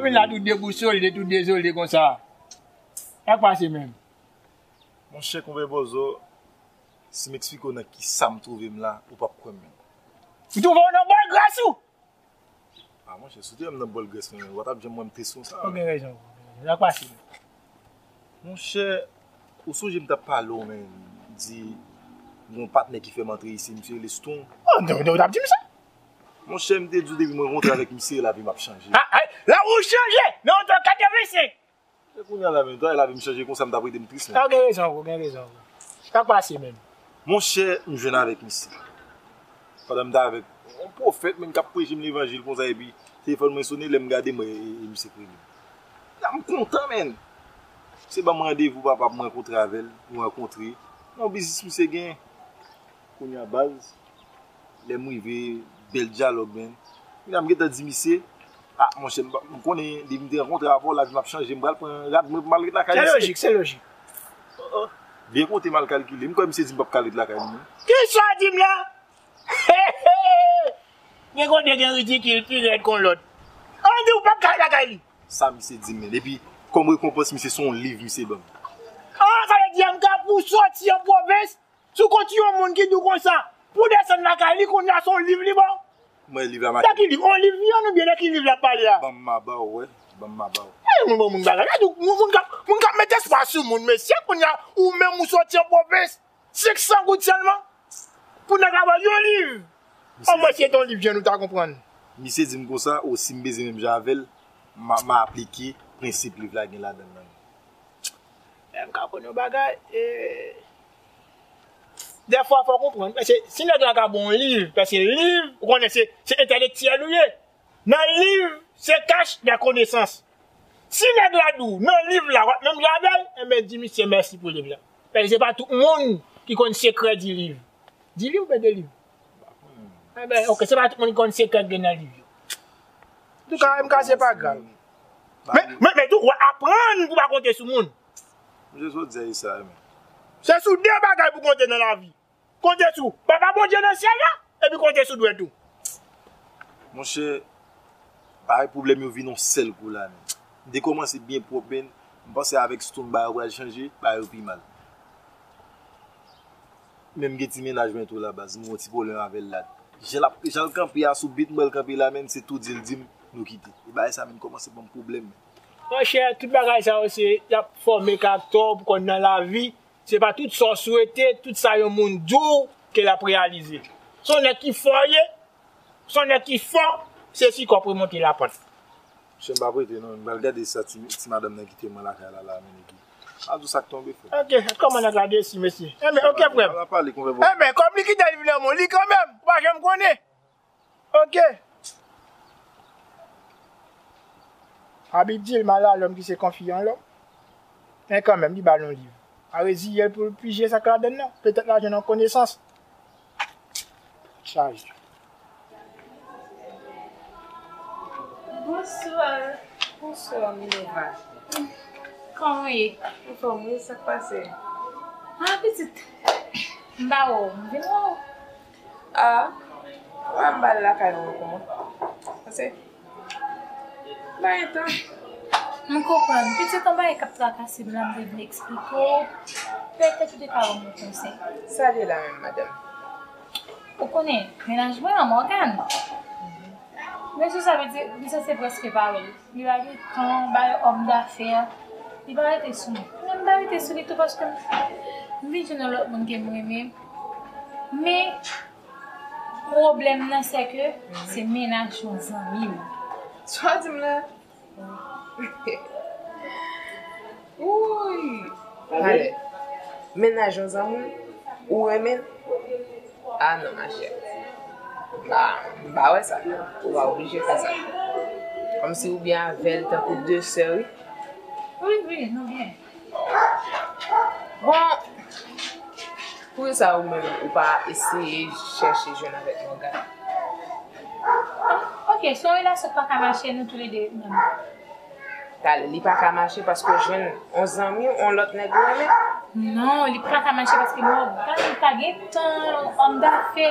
Vin la tou debousolde, tou dezole konsa. Sa k pase menm? Monchè, konpè Bòzò, si m eksplike w nan kisa m twouve m la, ou p ap kwè m menm. Ou twouve w nan bòl grès ou? A monchè, si w te wè m nan bòl grès mwen, ou pa t ap janm wè m tris konsa. Ou gen rezon, ou gen rezon. Sa k pase menm? Monchè, ou sonje m t ap pale w, men, di gon patnè ki fè m antre isi, misye rele Stone. Oh, non, non, ou t ap di m sa? Monchè, m te di w depi mwen rankontre avèk misye, lavi m ap chanje. Ah, ah, lavi w chanje nan oto katrevensenk. E kounye a la menm, tan lavi m chanje konsa, m t ap rete m tris menm. Ou gen rezon, ou gen rezon. Sa k pase menm? Monchè, m jwenn avèk misye. Pandan m t avèk yon pwofèt menm k ap preche m levanjil konsa, epi telefòn mwen sonnen, lè m gade, m wè e, e, e misye k rele m. La m kontan menm. Misye ban m randevou, papa, pou m rankontre avè l, nou rankontre. Nan yon biznis misye genyen. Kounye a baz, lè m rive, bèl dyalòg, menn. Kounye a m gentan di misye, ah, monchè, m pa, m konnen, depi m te rankontre avè w, lavi m ap chanje, m pral pran rad mwen pou m al ret lakay misye. Se lojik, se lojik. Byen konte m al kalkile, m kwè misye di m p ap ka al ret lakay li, non. Kisa w di m la? Gen kote gen ridikil pi rèd kon lòt. An di w p ap ka al ret lakay li. Sa misye di m, men. Epi, kòm rekonpans, misye se yon liv misye ban m. Ah, sa vle di M K pou soti an pwovens, si w konn yon moun ki di w konsa, pou w desann lakay li, kounye a se yon liv li ba w? Mwen, liv la mache. De ki liv? On liv li an oubyen de ki liv l ap pale a? Ban m m a ba w, wè. Ban m m a ba w. Gade moun ban moun bagay. Gade moun, moun k ap, moun k ap met espwa sou moun, mesye, kounye a, ou menm ou soti an pwovens, senk san goud sèlman? Pou nèg la ba w yon liv? Omwen si se te yon liv, jan nou ta konprann. Misye di m konsa, o si m bezwen menm jan avè l, m a, m a aplike prensip liv la gen ladan l nan. M ka konn yon bagay, e, dèfwa fò w konprann, paske si nèg la ka ba w yon liv, paske liv, ou konnen se, se entèlektyèl ou ye. Nan liv, se kach dè konesans. Si nèg la di w, nan liv la, w ap menm jan avè l, enben di misye mèsi pou liv la. Paske se pa tout moun ki konn sekrè di liv. Di liv oubyen de liv? Enben, oke, se pa tout moun ki konn sekrè k gen nan liv yo. Antouka, M K se pa grav. Men, men, men tou, w aprann pou w pa konte sou moun. Monchè, sa w di a, e sa, men. Se sou de bagay pou konte nan lavi. Konte sou Papa Bondye nan syèl la, epi konte sou dwèt ou. Monchè, bagay pwoblèm yo vin yon sèl kou la, men. M te kòmanse byen pwòp, men m panse avèk Stone bagay yo pral chanje, bagay yo pi mal. Men m gen ti mennaj mwen tou la baz, m gen yon ti pwoblèm avè l la. Jan l ap, jan l kanpe a sou bit, m wè l kanpe la, men se tou di l di m, nou kite. E bagay sa menm kòmanse ban m pwoblèm, men. Monchè, tout bagay sa yo se, y ap fòme karaktè w pou konn nan lavi, se pa tout sa w swete, tout sa yon moun di w ke l ap reyalize. Se yon nèg ki fò w ye, se yon nèg ki fò, se si kòb remonte lapant. Monchè, m pa prete non, m pral gade sa ti, ti madanm nan kite mwen lakay la, la, men epi. M ap di w sa k tonbe, frè. Oke, kòman nèg la desi, mesye? Enben, oke, frè m. N ap pale, konpè Bòzò. Enben, kòm li kite liv nan men w, li kanmenm, ou pa janm konnen. Oke. Abib di l, malè a lòm ki se konfi an lòm. Men kanmenm, li ba l yon liv. Pa reziye l pou l pije sa k ladann nan. Petèt l a jwenn yon konesans. Chaje. Bonswa. Bonswa, Minerva. Kòman w ye? Anfòm wi, sa k pase? Ah, pitit. M pa wè w, m vin wè w. Ah, wè m pa al lakay ou ankò. Pase, bay tan. M konprann. Pitit, yon bagay k ap trakase m la, m te vin eksplike w. Petèt ou te ka ban m yon konsèy. Sa l ye la menm, madanm? Ou konnen, mennaj mwen an, Mògàn. Men sou sa, m di, m santi prèske pa wè l. Li pa gen tan bay òm dafè. Li pa rete sou mwen. Men m pa rete sou li tou paske m, m vin jwenn yon lòt moun ke m renmen. Men, pwoblèm nan, se ke se mennaj yon zanmi m. Sa w di m la? Wouy! Talè. Mennaj yon zanmi w, ou renmen l? Ah non, machè. M pa, m pa wè sa. Ou pa oblije fè sa. Kòmsi ou byen avè l tankou de sè, wi. Wi, wi, nou byen. Bon, poukisa ou menm, ou pa eseye chèche jwenn avèk Mògàn? Ah, ok, se yon relasyon k pa ka mache, nou toulede menm. Talè, li pa ka mache paske w jwenn yon zanmi w, yon lòt nèg ou renmen? Non, li pa ka mache paske Mògàn pa gen tan, òm dafè,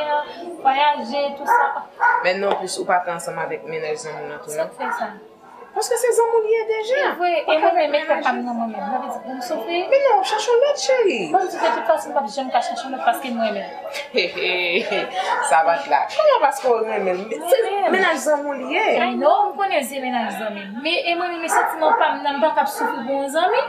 vwayaje, tou sa. Men non plis, ou pa ka ansanm avèk mennaj zanmi w nan tou, non? Sa k fè sa? Paske se zanmi w li ye deja. E vre, e mwen menm, e papa m nan mwen menm. Sa vle di pou m soufri? Men non, chache yon lòt, cheri. Bon, m di de tout fason, m p ap janm ka chache yon lòt paske m renmen l. He, he, he. Sa bat la. Kòman paske w renmen l? Se mennaj zanmi w li ye. I know, m konnen se mennaj zanmi m. Men e mwen menm, e santiman pa m nan, m pa kab soufri pou yon zanmi.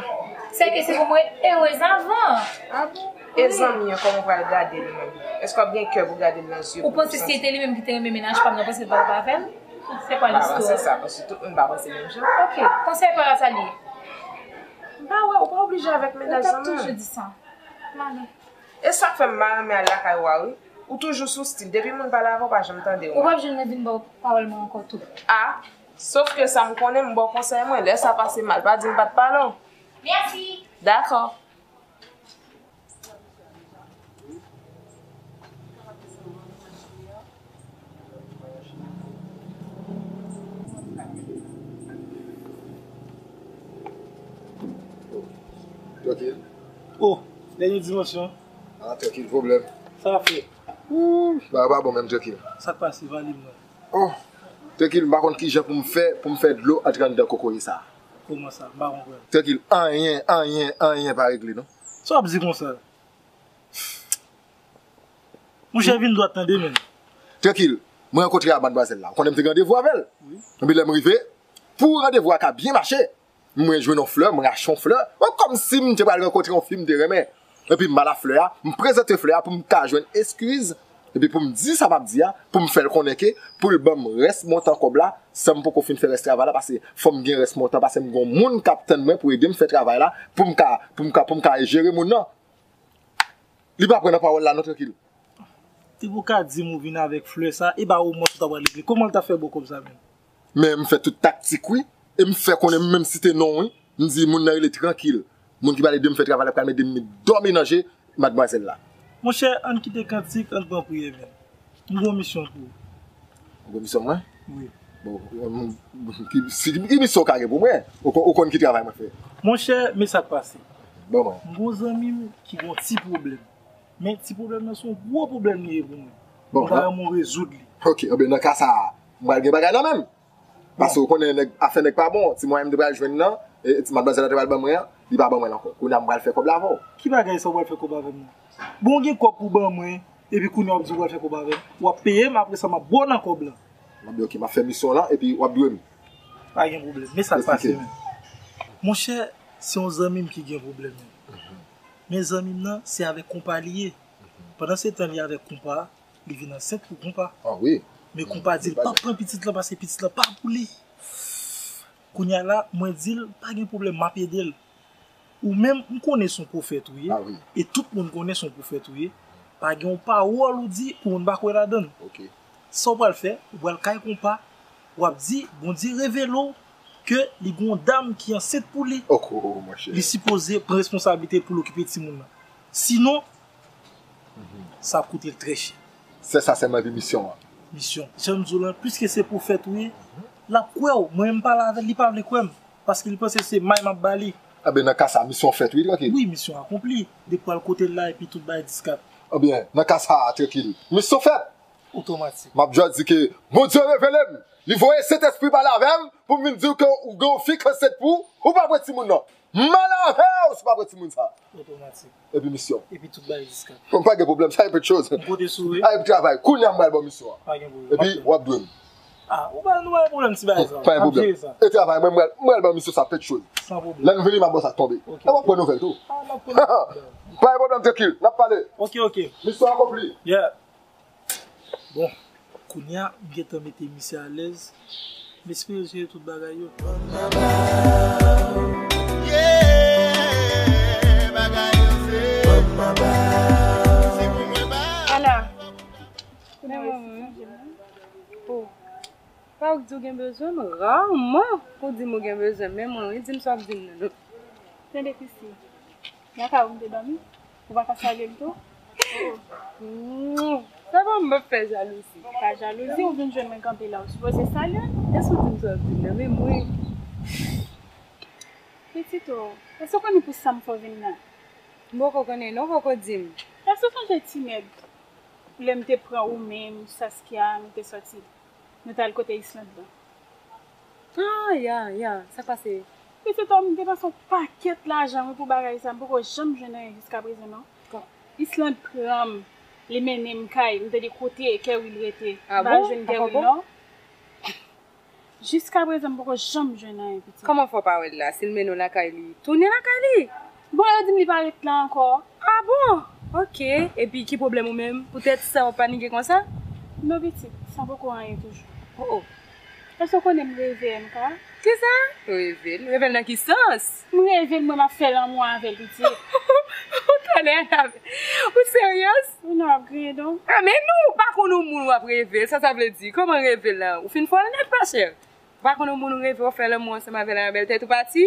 Sèke se pou mwen erez avan. Ah bon? E zanmi an, kòman w pral gade l menm? Èske w ap gen kè pou gade l nan zye? Ou panse si se te li menm ki te renmen mennaj pa m nan, panse l pa t ap avè l? Se kwa listwa? M pa panse sa, paske tout moun pa panse menm jan. Ok, konsèy pa sa li ye. M pa wè, ou pa oblije avèk mennaj zanmi w. Ou t ap toujou di sa. M ale. E sa k fè m pa renmen al lakay ou a, wi. Ou toujou sou stil. Depi moun pale avè w, ou pa janm tande w. Ou p ap janm vin ba w pawòl mwen ankò tou. Ah, sof ke sa m konnen, m ba w konsèy mwen. Lè sa pase mal, pa di m pa t pale w. Mèsi. Dakò. Trankil. Oh, dènye dimansyon. Ah, trankil, pwoblèm. Sa fè. Ooh, bagay pa bon menm, trankil. Sa k pase, pale m non. Oh, trankil, m pa konn kijan pou m fè, pou m fè dlo antre anndan kokoye sa. Kòman sa? M pa konprann. Trankil, anyen, anyen, anyen pa regle non. Sa w ap di konsa? Monchè, vin dwat tande, men. Trankil, mwen rankontre a madmwazèl la. Ou konnen m te gen randevou avè l. Wi. Epi lè m rive, pou randevou a ka byen mache, mwen jwenn yon flè, mwen achte yon flè. Mwen kòmsi m te pral rankontre yon fi m te renmen. Epi m ba l flè a, m prezante flè a pou m ka jwenn eskiz. Epi pou m di sa m ap di a, pou m fè l konnen ke pou l ban m rès montan kòb la, san m poko fin fè rès travay la, paske fò m gen rès montan, paske m gen yon moun k ap tann mwen pou ede m fè travay la, pou m ka, pou m ka, pou m ka jere moun nan. Li pa pran nan pawòl la non, trankil. Depi w ka di m ou vin avèk flè sa, e ba omwen sa w ta pral regle. Kòman l ta fè ba w kòb sa menm? Men m fè tout taktik wi. E m fè konnen m menm site non wi. M di moun nan rele Trankil. Moun ki pral ede m fè travay la pral ede m met dòmi nan je madmwazèl la. Monchè, ann kite kantik, ann pran priyè menm. M gen yon misyon pou ou. Ou gen misyon mwen? Wi. Bon, m- ki, si, ki misyon w ka gen pou mwen? Ou, kon- ou konn ki travay mwen fè? Monchè, men sa k pase. Bon, mwen. M gen yon zanmi m ki gen yon ti pwoblèm. Men ti pwoblèm nan se yon gwo pwoblèm li ye pou mwen. Bon, m ta renmen w rezoud li. Ok, anben nan ka sa a, m pral gen bagay nan men m. Paske ou konnen nèg, afè nèg pa bon. Ti mwayen m te pral jwenn nan, e, e ti madmwazèl la te pral ban mwen an, li pa ban mwen l ankò. Kounye a m pral fè kòb la avè w. Ki bagay sa w pral fè kòb avè m nan? Bon, w gen kòb pou ban mwen, epi kounye a w ap di w pral fè kòb avè m. W ap peye m, apre sa m ap ba w nan kòb la. M ap di ok, m ap fè misyon w lan, epi w ap dwe m. Pa gen pwoblèm. Men sa k pase menm. Monchè, se yon zanmi m ki gen pwoblèm menm. Men zanmi m nan, se avèk konpa li ye. Pandan se tan li avèk konpa, li vin ansent pou konpa. Ah wi. Men konpa di l p ap pran pitit lan paske pitit lan pa pou li. Kounye a la, mwen di l, pa gen pwoblèm, m ap ede l. Ou menm, m konnen se yon pwofèt ou ye. Ah wi. E tout moun konnen se yon pwofèt ou ye. Pa gen yon pawòl ou di pou moun pa kwè ladan l. Ok. Sa w pral fè, ou pral kay konpa, w ap di, Bondye revele w ke li gen yon dam ki ansent pou li. Oh, oh, oh, monchè. Li sipoze pran responsablite pou l okipe timoun nan. Sinon, sa ap koute l trè chè. Se sa sèlman epi misyon an. Misyon. Jan m di w lan, piske se pwofèt ou ye, l ap kwè w. Mwen menm m pale avè l, li pa vle kwè m. Paske li panse se may m ap ba li. Anben, nan ka sa a, misyon fèt, wi, trankil. Wi, misyon akonpli. Depi w al kote l la, epi tout bagay diskat. Anben, nan ka sa a, trankil. Misyon fèt! Otomatik. M ap jis di ke Bondye revele m. Li voye Sentespri pale avè m pou m vin di w ke ou gen yon fi k ansent pou ou, ou pa pran timoun nan. M ale avè w si w pa pran timoun sa. Otomatik. Epi misyon. Epi tout bagay diskat. Bon, pa gen pwoblèm, sa e pèt choz. M konte sou ou, wi. Ay, epi travay. Kounye a m pral ba w misyon an. Pa gen pwoblèm. Epi w ap dwe m. Ah, ou pa, nou pa gen pwoblèm ti bagay sa. Pa gen pwoblèm. N ap jere sa. E travay, mwen, m pral, m pral ba w misyon sa pèt choz. San pwoblèm. Lè nou vini, m ap ba w sa k tonbe. Ok. E w ap pran nouvèl tou. Ah, m ap pran nouvèl. Pa gen pwoblèm, trankil. N ap pale. Ok, ok. Misyon akonpli. Yeah. Bon, kounye a, m gentan mete misye alèz. M espere l jere tout bagay yo. Ala, kounye a w eseye chanje m nan? Oh, pa ou k di w gen bezwen m, raman pou w di m ou gen bezwen m, men mwen wi, di m sa w ap di m nan non. Tande, Christy. Nan ka ou m te dòmi, ou pa ka salye m tou? Oh. Sa pa m ap fè jalouzi. Pa jalouzi, ou vin jwenn mwen kanpe la, ou sipoze salye m. Èske w di m sa w ap di m nan? Men mwen. Pitit o, èske w konnen pou sa m fè w vin la? M poko konnen non, poko di m. Èske w sonje ti nèg, lè m te pran ou menm, Saskia, nou te sòti, nou t al kote Islande lan? Ah, ya, ya, sa k pase? Pitit, m depanse yon pakèt lajan, wi, pou bagay sa, m poko janm jwenn anyen jiskaprezan, non. Islande pran m, li mennen m kay, m te di kote Kerwil rete. Ah bon? M pa jwenn Kerwil, non. Jiskaprezan, m poko janm jwenn anyen, pitit. Kòman fè w pa wè l la? Si l mennen w lakay li, tounen lakay li. Bon, yo di m li pa ret la ankò. Ah bon? Ok. Epi ki pwoblèm ou menm? Poutèt sa w panike konsa? Non, pitit, sa poko anyen toujou. Oh, oh. Èske w konnen m reve M K? Kisa? Reve l? Reve l nan ki sans? M reve l, mwen m ap fè lanmou avè l, pitit. Ou tande, Anabèl? Ou seryez? Ou nan ap griyen donk? Ah, men non, ou pa konn yon moun w ap reve l, sa sa vle di? Kòman reve l la? Ou fin fòl nèt, machè. Ou pa konn yon moun ou reve, w ap fè lanmou ansanm avè l, Anabèl, tèt ou pati?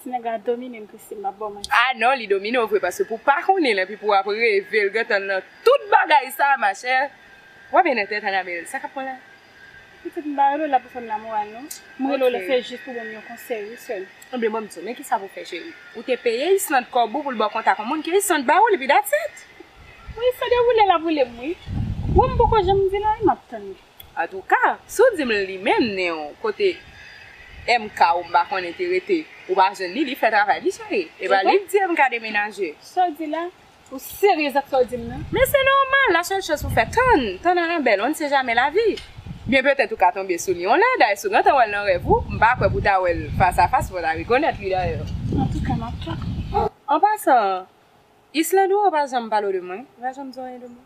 Ti nèg la domine m, Christine, m ap ba w manti. Ah non, li domine w vre, paske pou w pa konnen l, epi pou w ap reve l, gentan nan tout bagay sa, machè. W ap byen nan tèt, Anabèl, sa k ap pran la? Pitit, m pa rele w la pou fè m lamoral, non. M rele w la, se jis pou ban m yon konsèy, wi, sèl. Ebyen, ban m di w, men kisa pou w fè, cheri? Ou te peye Islande kòb ou pou l ba w kontak yon moun ke Islande ba ou l, epi that's it. Wi, sa dewoule l ap woule m, wi. Wi, m poko janm di l anyen, m ap tann li. Antouka, si w di m li menm nen w kote M K ou m pa konnen te rete, ou pa jwenn li, li fè travay li, cheri. E pa li k di M K demenaje. Sa w di la? Ou seryez ak sa w di m nan? Men se nòmal, la sèl chans ou fè tann, tann Anabèl, on ne sait jamais la vie. Byen petèt ou ka tonbe sou li yon lè, dayè si w gentan wè l nan rèv ou, m pa kwè pou w ta wè l fas a fas, fò w ta rekonèt li dayè. Antouka, m ap tann. An pasan, Islande ou pa janm pale w de mwen, ou pa janm di anyen de mwen.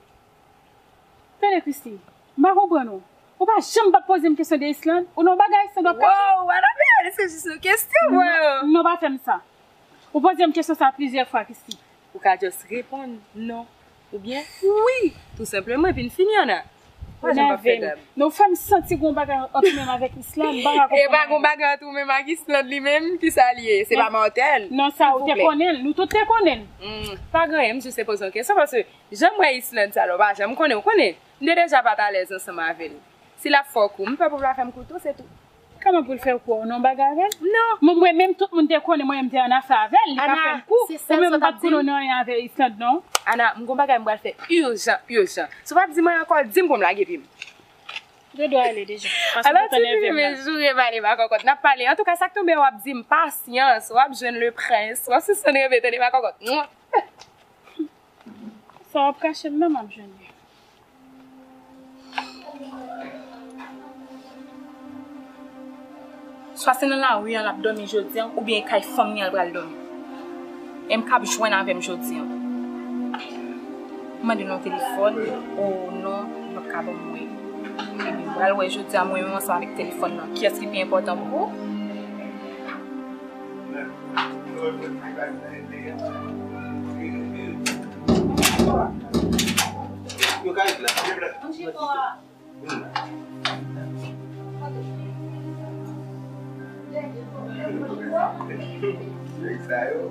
Tande, Christine, m pa konprann ou. Ou pa janm p ap poze m kesyon de Islande, ou nan bagay Islande w ap kache? Wow, Anabèl, se jis yon kesyon, bro. Non, non, pa fè m sa. Ou poze m kesyon sa plizyè fwa, Christine. Ou ka just reponn non, oubyen wi, tou senpleman, epi n fini, Ana. Pa janm p ap fè dam. Non, ou fè m santi gon bagay ant ou menm avèk Islande, m pa ka konprann. E pa gon bagay ant ou menm ak Islande li menm, kisa l ye? Se pa Martel? Non, sa ou te konnen l, nou tout te konnen l. Hmm, pa gen anyen, m jis te poze yon kesyon, paske jan m wè Islande sa la, ou pa janm konnen, ou konnen. M te deja pa t alèz ansanm avè l. Si l ap fè w kou, m pè pou l pa fè m kou tou, se tou. Kòman pou l fè w kou? Ou nan bagay avè l? Non. Mwen, mwen menm, tout moun te konnen mwen menm te annafè avè l, li pa fè m kou. Ou menm ou pa t konnen w nan anyen avè Islande, non. Ana, m gon bagay m pral fè ijan, ijan. Si w pa di m anyen ankò, di m pou m lage pye m. Ou te dwe ale deja. Paske ou te nève m la. Ana, ti fi, men joure pale makòkòt. N ap pale. Antouka, sa k tonbe a, w ap di m pasyans, w ap jwenn le prince, w ap sispann reve, tande makòkòt. Sa w ap kache m nan, m ap jwenn li. Swa se nan lari a l ap dòmi jodi a, oubyen e kay fanmi a l pral dòmi. M k ap jwenn avè m jodi a. M mande l yon telefòn, o non, li p ap ka ban m mwen. Ebyen, m pral wè jodi a mwen menm ansanm avèk telefòn nan. Kiyès ki pi enpòtan pou ou? Nèg sa yo.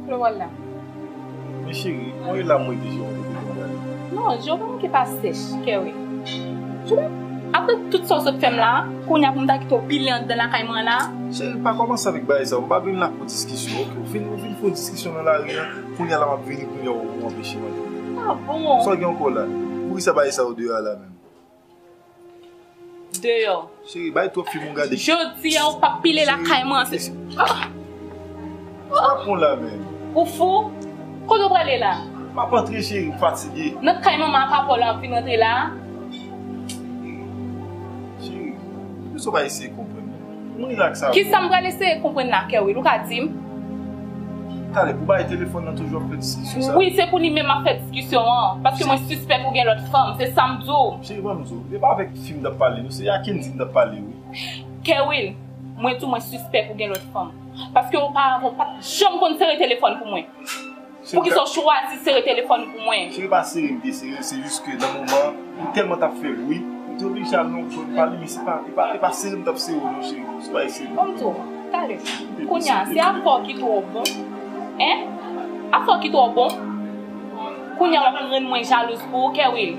Kote w pral la? Men cheri, mwen la mwen deja mwen te konn gade. Non, je w pa manke pa sèch, kè wi. Je w pa, apre tout sa w sot fè m la, kounye a pou m ta kite w pile anndan lakay mwen la? Cheri, pa kòmanse avèk bagay sa yo. M pa vin la pou diskisyon, oke? Ou vin, ou vin fè yon diskisyon nan lari a, kounye a la m ap vini, kounye a ou, ou anpeche m antre. Ah bon? Sa w gen ankò la? Poukisa bagay sa yo deyò a la menm? Deyò. Cheri, bay twòp fim ou gade. Jodi a ou p ap pile lakay mwen. Cheri, se, se, ah! Sa pran la menm? Ou fou? Kote w prale la? M ap antre, cheri, m fatige. Nan kay manman a papa w la w ap vin antre la? Cheri, poukisa w pa eseye konprann? Mwen la k sa. Kisa m pral eseye konprann la, Kerwil? Ou ka di m? Talè, pou bay telefòn nan toujou ap fè diskisyon sa. Wi, se pou li menm ap fè diskisyon an. Paske mwen sispèk ou gen lòt fanm, se sa m di w. Cheri, ban m di w, e pa avèk fi m t ap pale, non, se a Kendy m t ap pale, wi. Kerwil, mwen di w mwen sispèk ou gen lòt fanm. Paske oparavan ou pa t janm konn sere telefòn pou mwen. Poukisa w chwazi sere telefòn pou mwen? Cheri, pa sere m te sere, se jis ke nan moman, m tèlman t ap fè bri, m te oblije al nan yon kwen m pale, men se pa, e pa, e pa sere m t ap sere w non, cheri. Se pa sere m. Ban m di w, talè. Kounye a, se afè w ki twò bon. Hein? Afè w ki twò bon. Kounye a w ap rann mwen jalouz pou ou, Kerwin.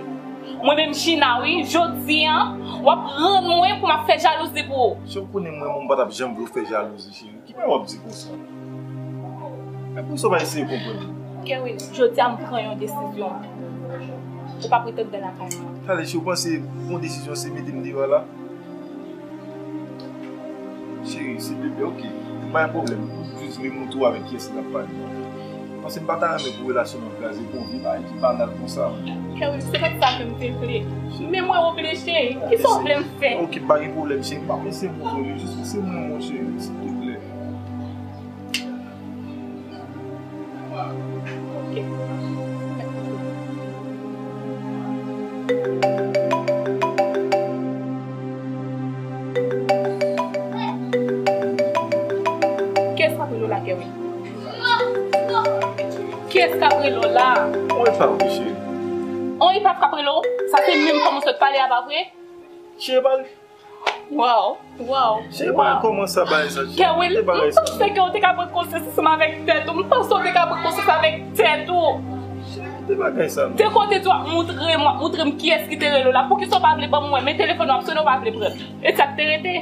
Mwen menm Gina, wi, jodi a, w ap rann mwen pou m ap fè jalouzi pou ou. Si w konnen mwen, mwen pa t ap janm vle w fè jalouzi, cheri. Ki bagay w ap di konsa? Epi sa w pa eseye konprann. Kerwin, jodi a m pran yon desizyon. Ou pa pou retounen lakay mwen. Tande, si w panse yon desizyon se mete m deyò a la? Cheri, silvouplè, ok. Pa gen pwoblèm. Jis li montre w avèk kiyès li ap pale. Paske m pa ta renmen pou relasyon nou kraze pou yon vye bagay ki banal konsa. Kerwin, se pa t sa ke m te vle. Men mwen oblije. Kisa w vle m fè? Ok, pa gen pwoblèm, cheri. M p ap eseye montre w li. Jis se mwen, mon cheri, silvouplè. Ok. Kiyès k ap rele w la, Kerwin? Kiyès k ap rele w la? On epaf, cheri. On epaf k ap rele w? Sa se menm fanm ou sot pale a, pa vre? Cheri, pa Waw, waw. Cheri, pa kòmanse a bagay sa, cheri. Kerwin, m panse ke w te ka pran konsyans ansanm avèk tèt ou. M panse w te ka pran konsyans avèk tèt ou. Cheri, kite bagay sa, non. De kote tou w ap montre m, w ap montre m kiyès ki te rele w la. Poukisa w pa vle ban m wè? Men telefòn ou ap sonnen, w pa vle pran l. E sa k te rete?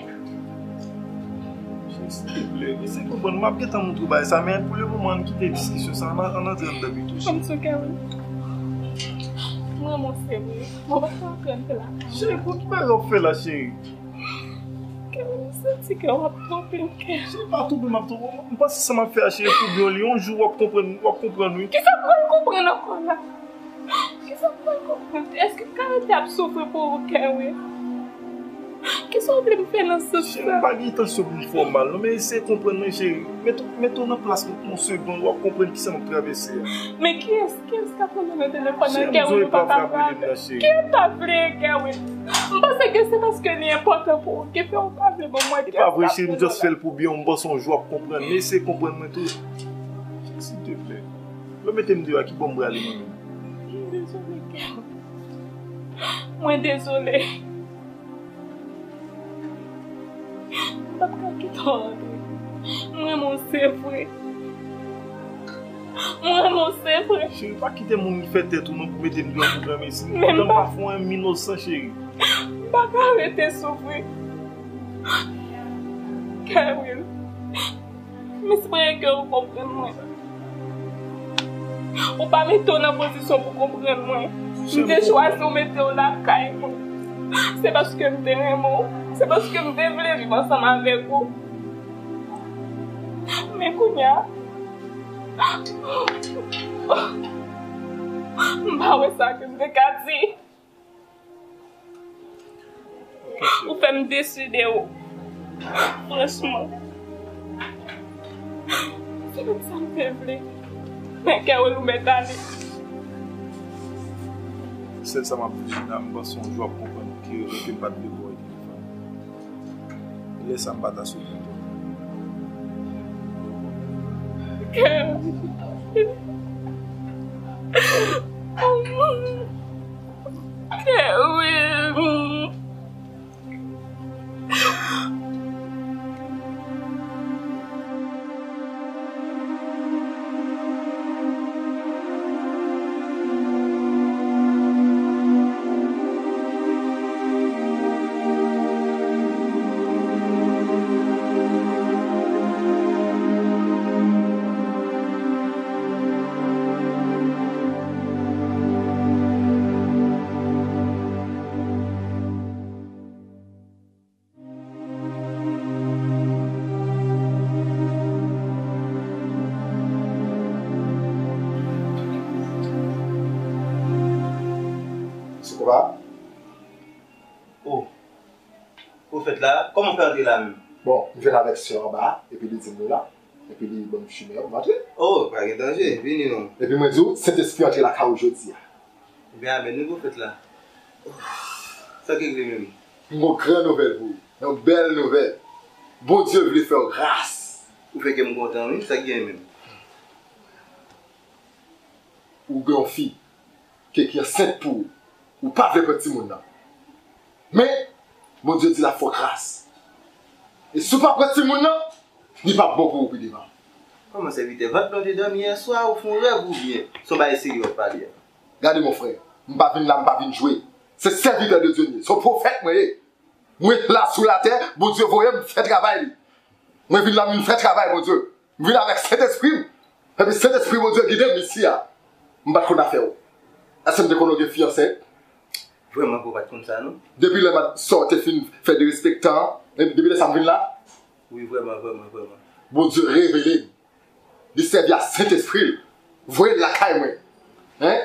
Cheri, silvouplè, eseye konprann. M ap gentan montre w bagay sa, men pou le moman, ann kite diskisyon sa. Ann, ann antre anndan pito, cheri. Kòmsi, Kerwin. Mwen, mwen, se vre. Mwen pa konprann la. Cheri, pou ki bagay w ap fè la, cheri? Kè m santi kè w ap twonpe m, kè. Se pa twonpe m ap twonpe w. M panse sa m ap fè a, cheri, pou byen w li. Yon jou w ap konprann, w ap konprann, wi. Kisa m pral konprann ankò la? Kisa m pral konprann? Èske m ka rete ap soufri pou ou, kè, wi? Kisa w vle m fè nan sans sa? Cheri, m pa gen entansyon pou m fè w mal, non, men eseye konprann mwen, cheri. Mete w, mete w nan plas mwen pou yon segonn, w ap konprann kisa m ap travèse a. Men kiyès, kiyès k ap rele nan telefòn nan, kè, wi, nou pa ka pale? Kiyès k ap vle, kè, wi? M panse ke se paske li enpòtan pou ou ki fè ou pa vle ban mwen. E pa vre, cheri, m just fè l pou byen w. M panse yon jou w ap konprann. Men eseye konprann mwen tou. Silteplè. Lè w mete m deyò a, ki bò m prale mwen menm? M dezole, kè. Mwen dezole. M p ap ka kite w antre. M renmen w, se vre. Mwen renmen w, se vre. Cheri, pa kite moun fè tèt ou non pou mete m deyò pou granmesi. Poutan m pa fè w anyen, m inosan, cheri. M pa ka rete soufri. Kerwin, m espere ke ou konprann mwen. Ou pa mete w nan pozisyon pou konprann mwen. M te chwazi w mete w lakay mwen. Se paske m te renmen w. Se paske m te vle viv ansanm avèk ou. Men kounye a, m pa wè sa ke m te ka di. Ou fè m deside w. Franchman. Se pa sa m te vle. Men kè w, ou mèt ale. Sèl sa m ap di w, Gina, m panse yon jou w ap konprann ke, ke m pa t dwe voye telefòn. Lè sa m pa ta sou kontan. Kerwin. Sikoba? Oh. Pwofèt la, kòman w fè antre la menm? Bon, m jwenn avèk sè anba a, epi li di m nou la. Epi li ban m chimen an pou m antre. Oh, pa gen danje, vini non. Epi mwen di w, Sentespri antre lakay ou jodi a. Ebyen, amèn wi pwofèt la. Sa k regle menm? M gon gran nouvèl pou ou. Yon bèl nouvèl. Bondye vle fè w gras. Ou fè kè m kontan wi, sa k gen menm? Ou gen yon fi ke ki ansent pou ou. Ou pa vle pran timoun nan. Men, Bondye di l ap fè w gras. E si w pa pran timoun nan, li p ap bon pou ou pi devan. Kòman sèvitè? Vant mwen te dòmi yèswa, ou fè yon rèv oubyen? Se yon bagay serye w ap pale a? Gade, mon frè, m pa vin la, m pa vin jwe. Se sèvitè de Dye m ye. Se yon pwofèt mwen ye. Mwen la sou latè, Bondye voye m fè travay li. Mwen vin la, m vin fè travay Bondye. M vin avèk Sentespri m. Epi Sentespri Bondye gide m isi a. M pa t konn afè w. Èske m te konn ou gen fiyanse? Vrèman, pou w pa t konn sa, non. Depi lè sa w te fin fè derespektan an, depi lè sa m vin la. Wi, vrèman, vrèman, vrèman. Bondye revele m. Li sèvi a Sentespri l. Voye l lakay mwen. Hein?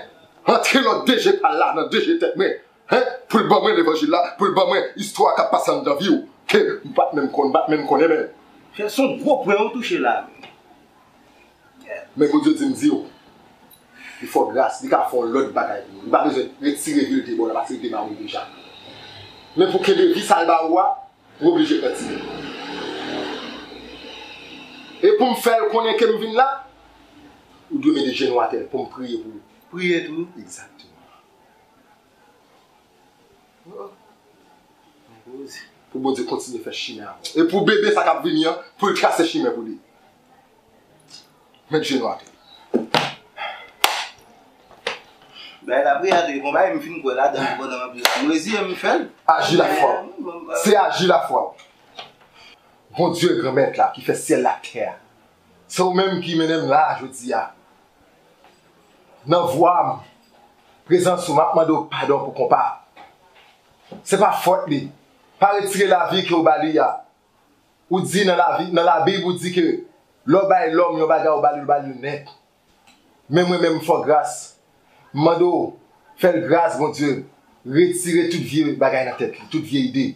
Antre nan D G pa l la, nan D G tèt mwen. Hein? Pou l ban mwen levanjil la, pou l ban mwen istwa k ap pase anndan vi w. Ke m pa t menm konn, m pa t menm konnen menm. Se yon gwo pwen ou touche la. Men Bondye di m di w, li fè w gras, li ka fè yon lòt bagay pou ou. Li pa bezwen retire vi l te ba w la, paske li te ba ou l deja. Men pou kenbe vi sa l ba ou a, ou oblije pran ti men. E pou m fè l konnen ke m vin la, ou dwe mete jenou atè pou m priye pou ou. Priye tou? Egzakteman. Oh. Pou Bondye kontinye fè chimen avè w. E pou bebe sa k ap vini an, pou l trase chimen pou li. Met jenou atè. Bagay la priyè de konba, m fin kwè ladan l pandan m ap di la. M reziye m fè l. Aji lafwa w. Se aji lafwa w. Bondye Granmèt la ki fè syèl la tè a. Se ou menm ki mennen m la jodi a. Nan vwa m, prezans ou, m ap mande w padon pou konpa. Se pa fòt li. Pa retire lavi ke w ba li a. Ou di nan lavi, nan Labib, ou di ke lè w bay lòm yon bagay, ou ba li, ou ba li nèt. Men mwen menm, m fè w gras. M mande w, fè l gras, Bondye. Retire tout vye bagay nan tèt li, tout vye ide.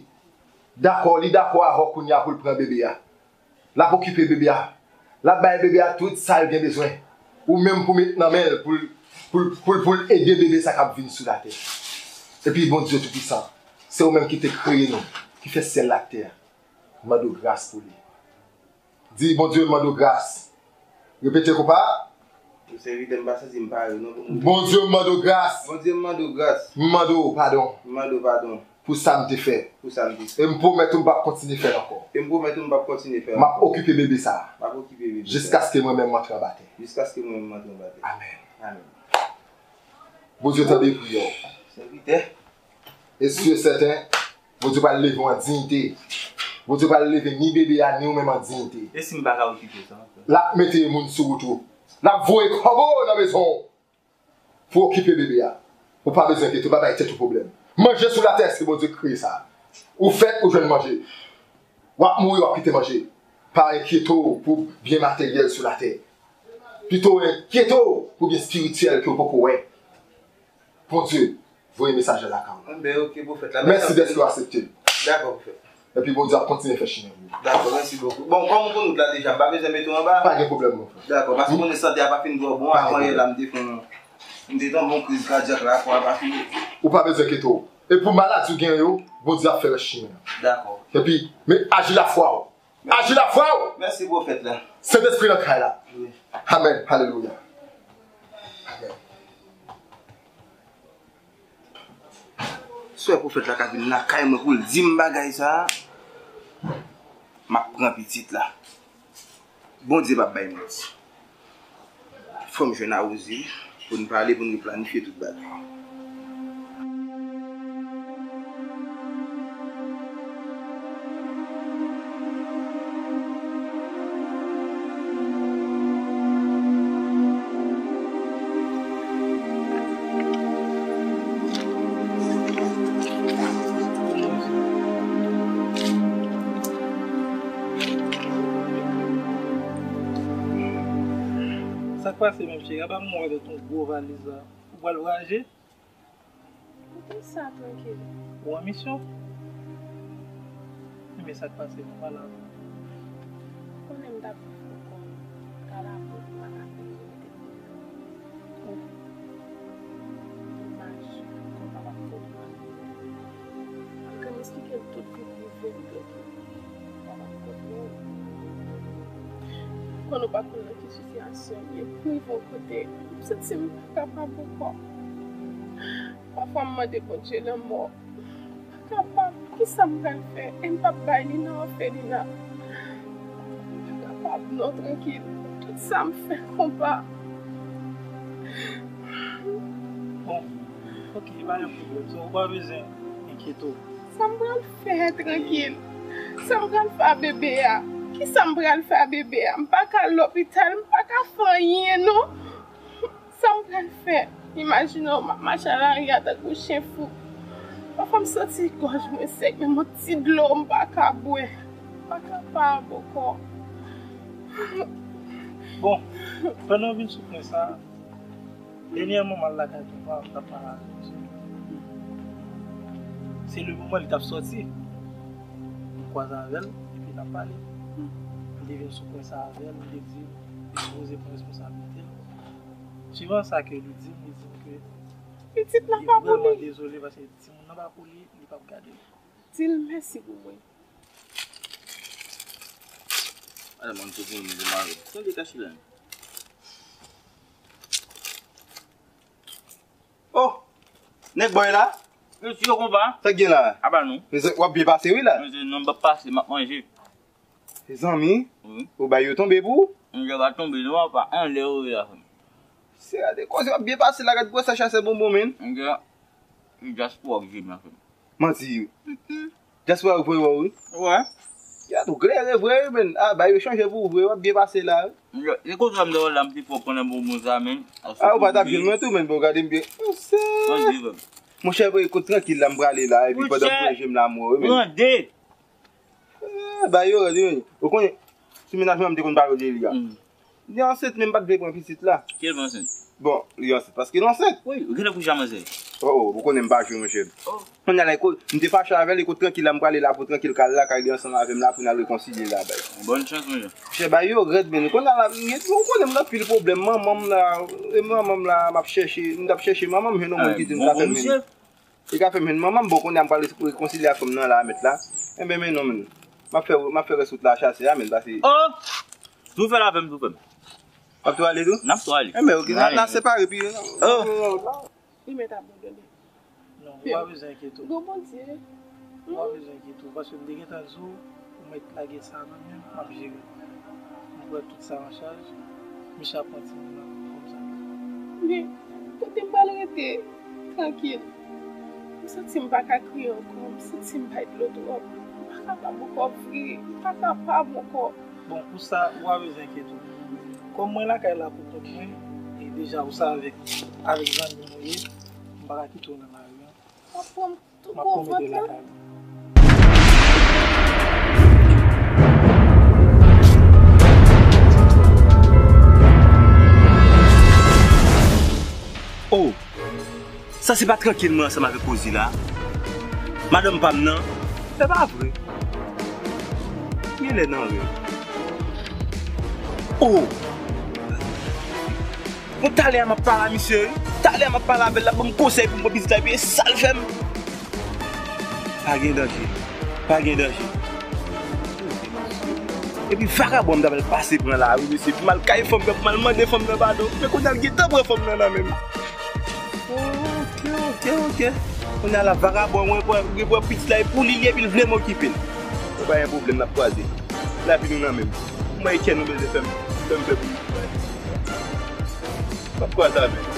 Dakò, li dakò avè w kounye a pou l pran bebe a. L ap okipe bebe a. L ap bay bebe a tout sa l gen bezwen. Ou menm pou met nan men l, pou l, pou l, pou l, pou l ede bebe sa k ap vin sou latè. Epi Bondye Toupisan, se ou menm ki te kreye nou, ki fè syèl la ak tè a. M mande w gras pou li. Di, Bondye, m mande w gras. Repete, konpa. Ou sèvitè, m pa santi m pare, non, pou m... Bondye, m mande w gras. Bondye, m mande w gras. M mande w padon. M mande w padon. Pou sa m te fè. Pou sa m te fè. E m pwomèt ou m p ap kontinye fè l ankò. E m pwomèt ou m p ap kontinye fè l ankò. M ap okipe bebe sa a. M ap okipe bebe sa a. Jiskaske mwen menm m antre anba tè. Jiskaske mwen menm m antre anba tè. Amèn. Amèn. Bondye tande priyè w. Sèvitè. E si e sèten, Bondye pral leve w an diyite. Bondye pral leve ni bebe a, ni ou menm an diyite. E si m pa ka okipe sa? L ap mete moun sou wout ou. L ap voye kòbo nan mezon w pou okipe bebe a. Ou pa bezwen enkyete w, pa bay tèt ou pwoblèm. Manje sou latè, se Bondye k kreye sa. Ou fèt, ou jwenn manje. W ap mouri, w ap kite manje. Pa enkyete w pou byen materyèl sou latè. Pito enkyete w pou byen espirityèl ke w poko wè. Bondye voye mesaj la lakay ou. Enben, ok, pwofèt la. Mèsi dèske w aksepte l. Dakò, pwofèt. Epi Bondye ap kontinye fè chimen pou ou. Dakò, mèsi bokou. Bon, kòm ou konn wout la deja, m pa bezwen mete w anba? Pa gen pwoblèm, mon frè. Dakò, paske ou konnen sante a pa fin twò bon, avan yè la, m te fè yon, m te nan bon kriz kadyak la, kò a pa fin. Ou pa bezwen enkyete w. E pou maladi w gen yo, Bondye ap fè rès chimen an. Dakò. Epi, men aji lafwa w. Aji lafwa w. Mèsi, pwofèt la. Sentespri nan kay la. Wi. Amèn. Alelouya. Amèn. Swè pwofèt la ka vin lakay mwen pou l di m bagay sa a, m ap pran pitit la. Bondye p ap bay manti. Fò m jwenn Awozi pou n pale, pou n replanifye tout bagay. Sa k pase menm, cheri? Apa m wè avèk yon gwo valiz la. Ou pral vwayaje? Poukisa trankil? Ou an misyon? Enben, sa k pase, nou pale avè m. Ou konnen m t ap viv pou kò m, ta lavi m pa ka fè ki mete m devan. Domaj, kò pa p ap konprann. Mwen te esplike l tout vi prive m, li te tou. Kò pa p konprann. Kò nou pa konn nan ki sitiyasyon m ye, m rive yon kote, m santi m pa kapab ankò. Pafwa m mande Bondye lanmò. M pa kapab. Kisa m pral fè? E m p ap bay li nan òfelina. M pa kapab non, trankil. Tout sa m fè konba. Ok, pa gen pwoblèm. So, ou pa bezwen enkyete w. Sa m pral fè, Trankil? Sa m pral fè a bebe a? Kisa m pral fè a bebe a? M pa ka al lopital, m pa ka fè anyen, non. Sa m pral fè? Imajine w, m ap mache nan lari a tankou chen fou. Pafwa m santi gòj mwen sèk, menm yon ti dlo m pa ka bwè. M pa kapab ankò. Bon, pandan w vin sou pwen sa a, dènyèman m al lakay tonton an, m t ap pale avè l. Se le moman li t ap sòti, m kwaze avè l, epi n ap pale. M te vin sou pwen sa a avè l, m te di l, li sipoze pran responsablite l. Suivan sa ke li di m, li di m ke li vrèman dezole paske timoun nan pa pou li, li p ap gade l. Di l mèsi pou mwen. Madanm, mwen tou vini, mwen demare. Tande kache la. Oh! Nèg bòy la? Mesye, konpa. Sa k gen la? Apa nou? Mezanmi, w ap byen pase wi la. Mesye, non, m p ap pase, m ap manje. Mezanmi, wi, ou bay yo tonbe pou ou? Mesye, pa tonbe non, apa, anlè yo ye la, frè m. Se gade koze w ap byen pase la, gad gwosè chasè bonbon, men. Mesye, se dyaspora ki jwenn m la, frè m. Manti. Dyaspora yo voye wè w, wi. Wè. Gad ou klere vre, wi, men. Ah, bay yo chanje pou ou vre, w ap byen pase la, wi. Yo, se konsa m te wè w la, m te fè w pran nan bonbon sa, men. Ah, ou pa t ap jwenn mwen tou, men, bon, gade m byen. Monchè. Monchè, vre, kote Trankil la, m prale la, epi pandan m voye je m la, m wè w, wi, men. Pran de. Ah, bay yo rèd, wi. Ou konnen, sou mennaj mwen, m te konn pale w de li a. Li ansent, men m pa t vle pran pitit la. Ki l pa ansent? Bon, li ansent paske l ansent. Wi, ou genlè kouche a manzè. Oh, oh, ou konnen m pa jwe, monchè. Oh. Kounye a la, li ko-, m te fache avè l, li kote Trankil la, m prale la pou Trankil ka al lakay li ansanm avè m la pou n al rekonsilye la, bay. Bòn chans, monchè. Monchè, bay yo rèd, men kounye a la, m gen, ou konnen m nan anpil pwoblèm, manman m la, e manman m la, m ap chèche, m t ap chèche manman m, jwenn yon moun ki di m sa fè m vini. Li ka fè m jwenn manman m, bon, kounye a m pral rekonsilye ak fanm nan la, mèt la. Enben, men non, men. M ap fè, m ap fè rès wout la chase a, men, pase. Oh! Tou fè l avè m, tou fè m. W ap tou ale tou? N ap tou ale. Enben, ok, n a, n a separe, pi. Oh! Li mèt abandone. Non, ou pa bezwen enkyete w. Gon Bondye. Ou pa bezwen enkyete w, paske m te gentan di w, ou mèt lage sa nan men m, m ap jere. M pran tout sa an chaj, m chache pran timoun nan kòm sa. Men, kote m pral rete, Trankil? M santi m pa ka kriye ankò, m santi m bay dlo twòp. M pa kapab ankò vre, m pa kapab ankò. Bon, pou sa, ou pa bezwen enkyete w. Kòm mwen lakay la pou kont mwen, e deja ou sa avèk, avèk zanmi nou ye, m pa ka kite w nan lari a. W ap pran m tou gwo vant lan. Oh, sa se pa Trankil mwen ansanm avèk Rosie la? Madanm pa m nan? Se pa vre. Genlè nan rèv. Oh! Bon, talè a m ap pale a misye, wi. Talè a m ap pale avè l, l ap ban m konsèy pou m pran pitit la, epi e sa l fè m. Pa gen danje. Pa gen danje. Epi vagabon m t ap al pase pran la, wi, mesye. Pou m al kay fanm nan, pou m al mande fanm nan padon. Men kounye a l gentan pran fanm nan nan men m. Ok, ok, ok. Kounye a la, vagabon, mwen pran, mwen pran pitit la, e pou li, epi l vle m okipe l. Bon, pa gen pwoblèm, n ap kwaze. Lavi nou nan men m. Mwen e kè nou bezwen fè m, fè m fè pou nou. M ap kwaze avè nou.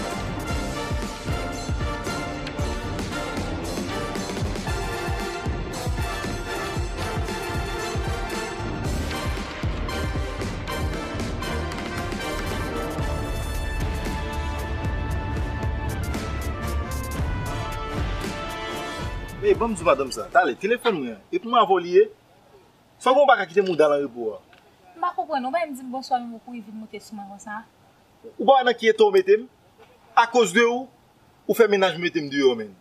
Ey, ban m di w madanm sa. Talè, telefòn mwen an. E pou m avè w li ye? Sa w gen w pa ka kite mouda l an repo a? M pa konprann, ou pa menm di m bonswa, menm ou kouri vin moute sou mwen konsa. Ou pa wè nan ki eta w mete m? Akoz de ou, ou fè mennaj m mete m deyò, menn.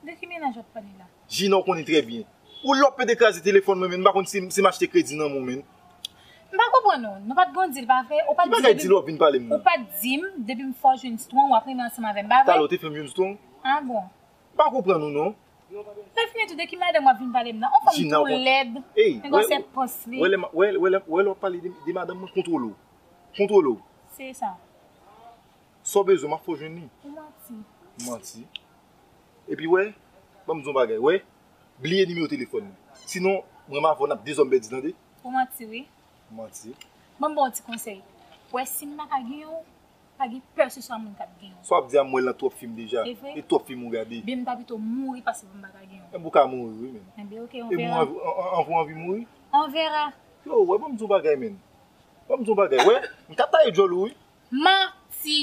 De ki mennaj w ap pale la? Jina, ou konnen trè byen. Ou lè w pede kraze telefòn mwen, menn, m pa konn si, si m achte kredi nan men w, menn. M pa konprann ou. Nou pa t gon dil, pa vre? Ou pa t di m depi, ki bagay dil w ap vin pale m nan? Ou pa t di m depi m fè w jwenn Strong, w ap renmen ansanm avè m, pa vre? Talè w te fè m jwenn Strong? Ah bon? M pa konprann ou non. Lè fini tou, de ki madanm w ap vin pale m nan? On fanm tou lèd, yon gwosè pans li. Wè lè, wè, wè lè, wè lè w ap pale de, de madanm mwen, kontwole w. Kontwole w. Se sa. Sa w bezwen, m ap fè w jwenn li. Ou manti. Manti. Epi wè, ban m di w yon bagay, wè, bliye nimewo telefòn mwen. Sinon, mwen m avè w n ap dezòm pèdi, tande? Ou manti, wi. Manti. Ban m ba w yon ti konsèy. Wè, si m pa ka genyen w, Pa gen pèseswa moun k ap gen yon. Sa w ap di a, m wè l nan twòp fim deja. E vre? E twòp fim ou gade. Byen, m ta pito mouri pase pou m pa ka gen yon. Enben, ou ka mouri, wi, men. Enben, ok, on verra. Enben, ou anvi, an- an- anvi w anvi mouri? On verra. Yo, wè, ban m di w bagay, men. Ban m di w bagay, wè. M ka taye djòl ou, wi. Manti.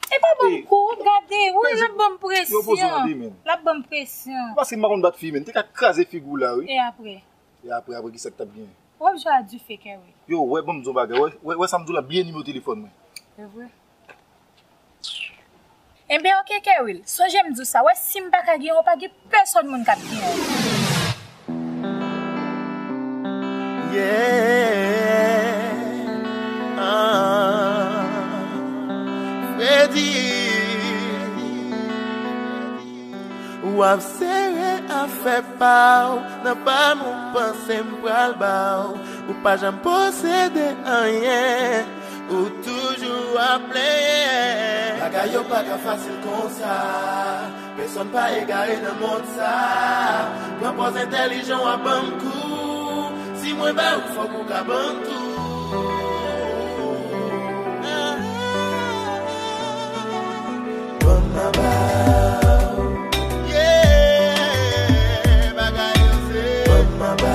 E pa ban m kou, gade, wi, l ap ban m presyon. Yo poze w an de, men. L ap ban m presyon. Paske m pa konn bat fi, men. M te ka kraze figi w la, wi. E apre? E apre, apre, kisa k t ap genyen? W ap jwe a dife, Kerwil. Yo, wè, ban m di w bagay. Wè, wè, wè sa m di w la, bliye nimewo telefòn mwen. Se vre? Enben, ok, Kerwil. Sonje m di w sa. Wè, si m pa ka gen w, pa gen pèsonn moun k ap gen w. Yeah. Ah. Freddy. W ap sere afè pa w nan pa m, ou panse m pral ba w. Ou pa janm posede anyen, ou toujou ap plenyen. Bagay yo pa ka fasil konsa, pèsonn pa egare nan mond sa. Pran pòz entèlijan w ap ban m kou, si mwen ba ou fòk ou ka ban m tou. Ban m maba. Yeah, bagay yo se. Ban m maba.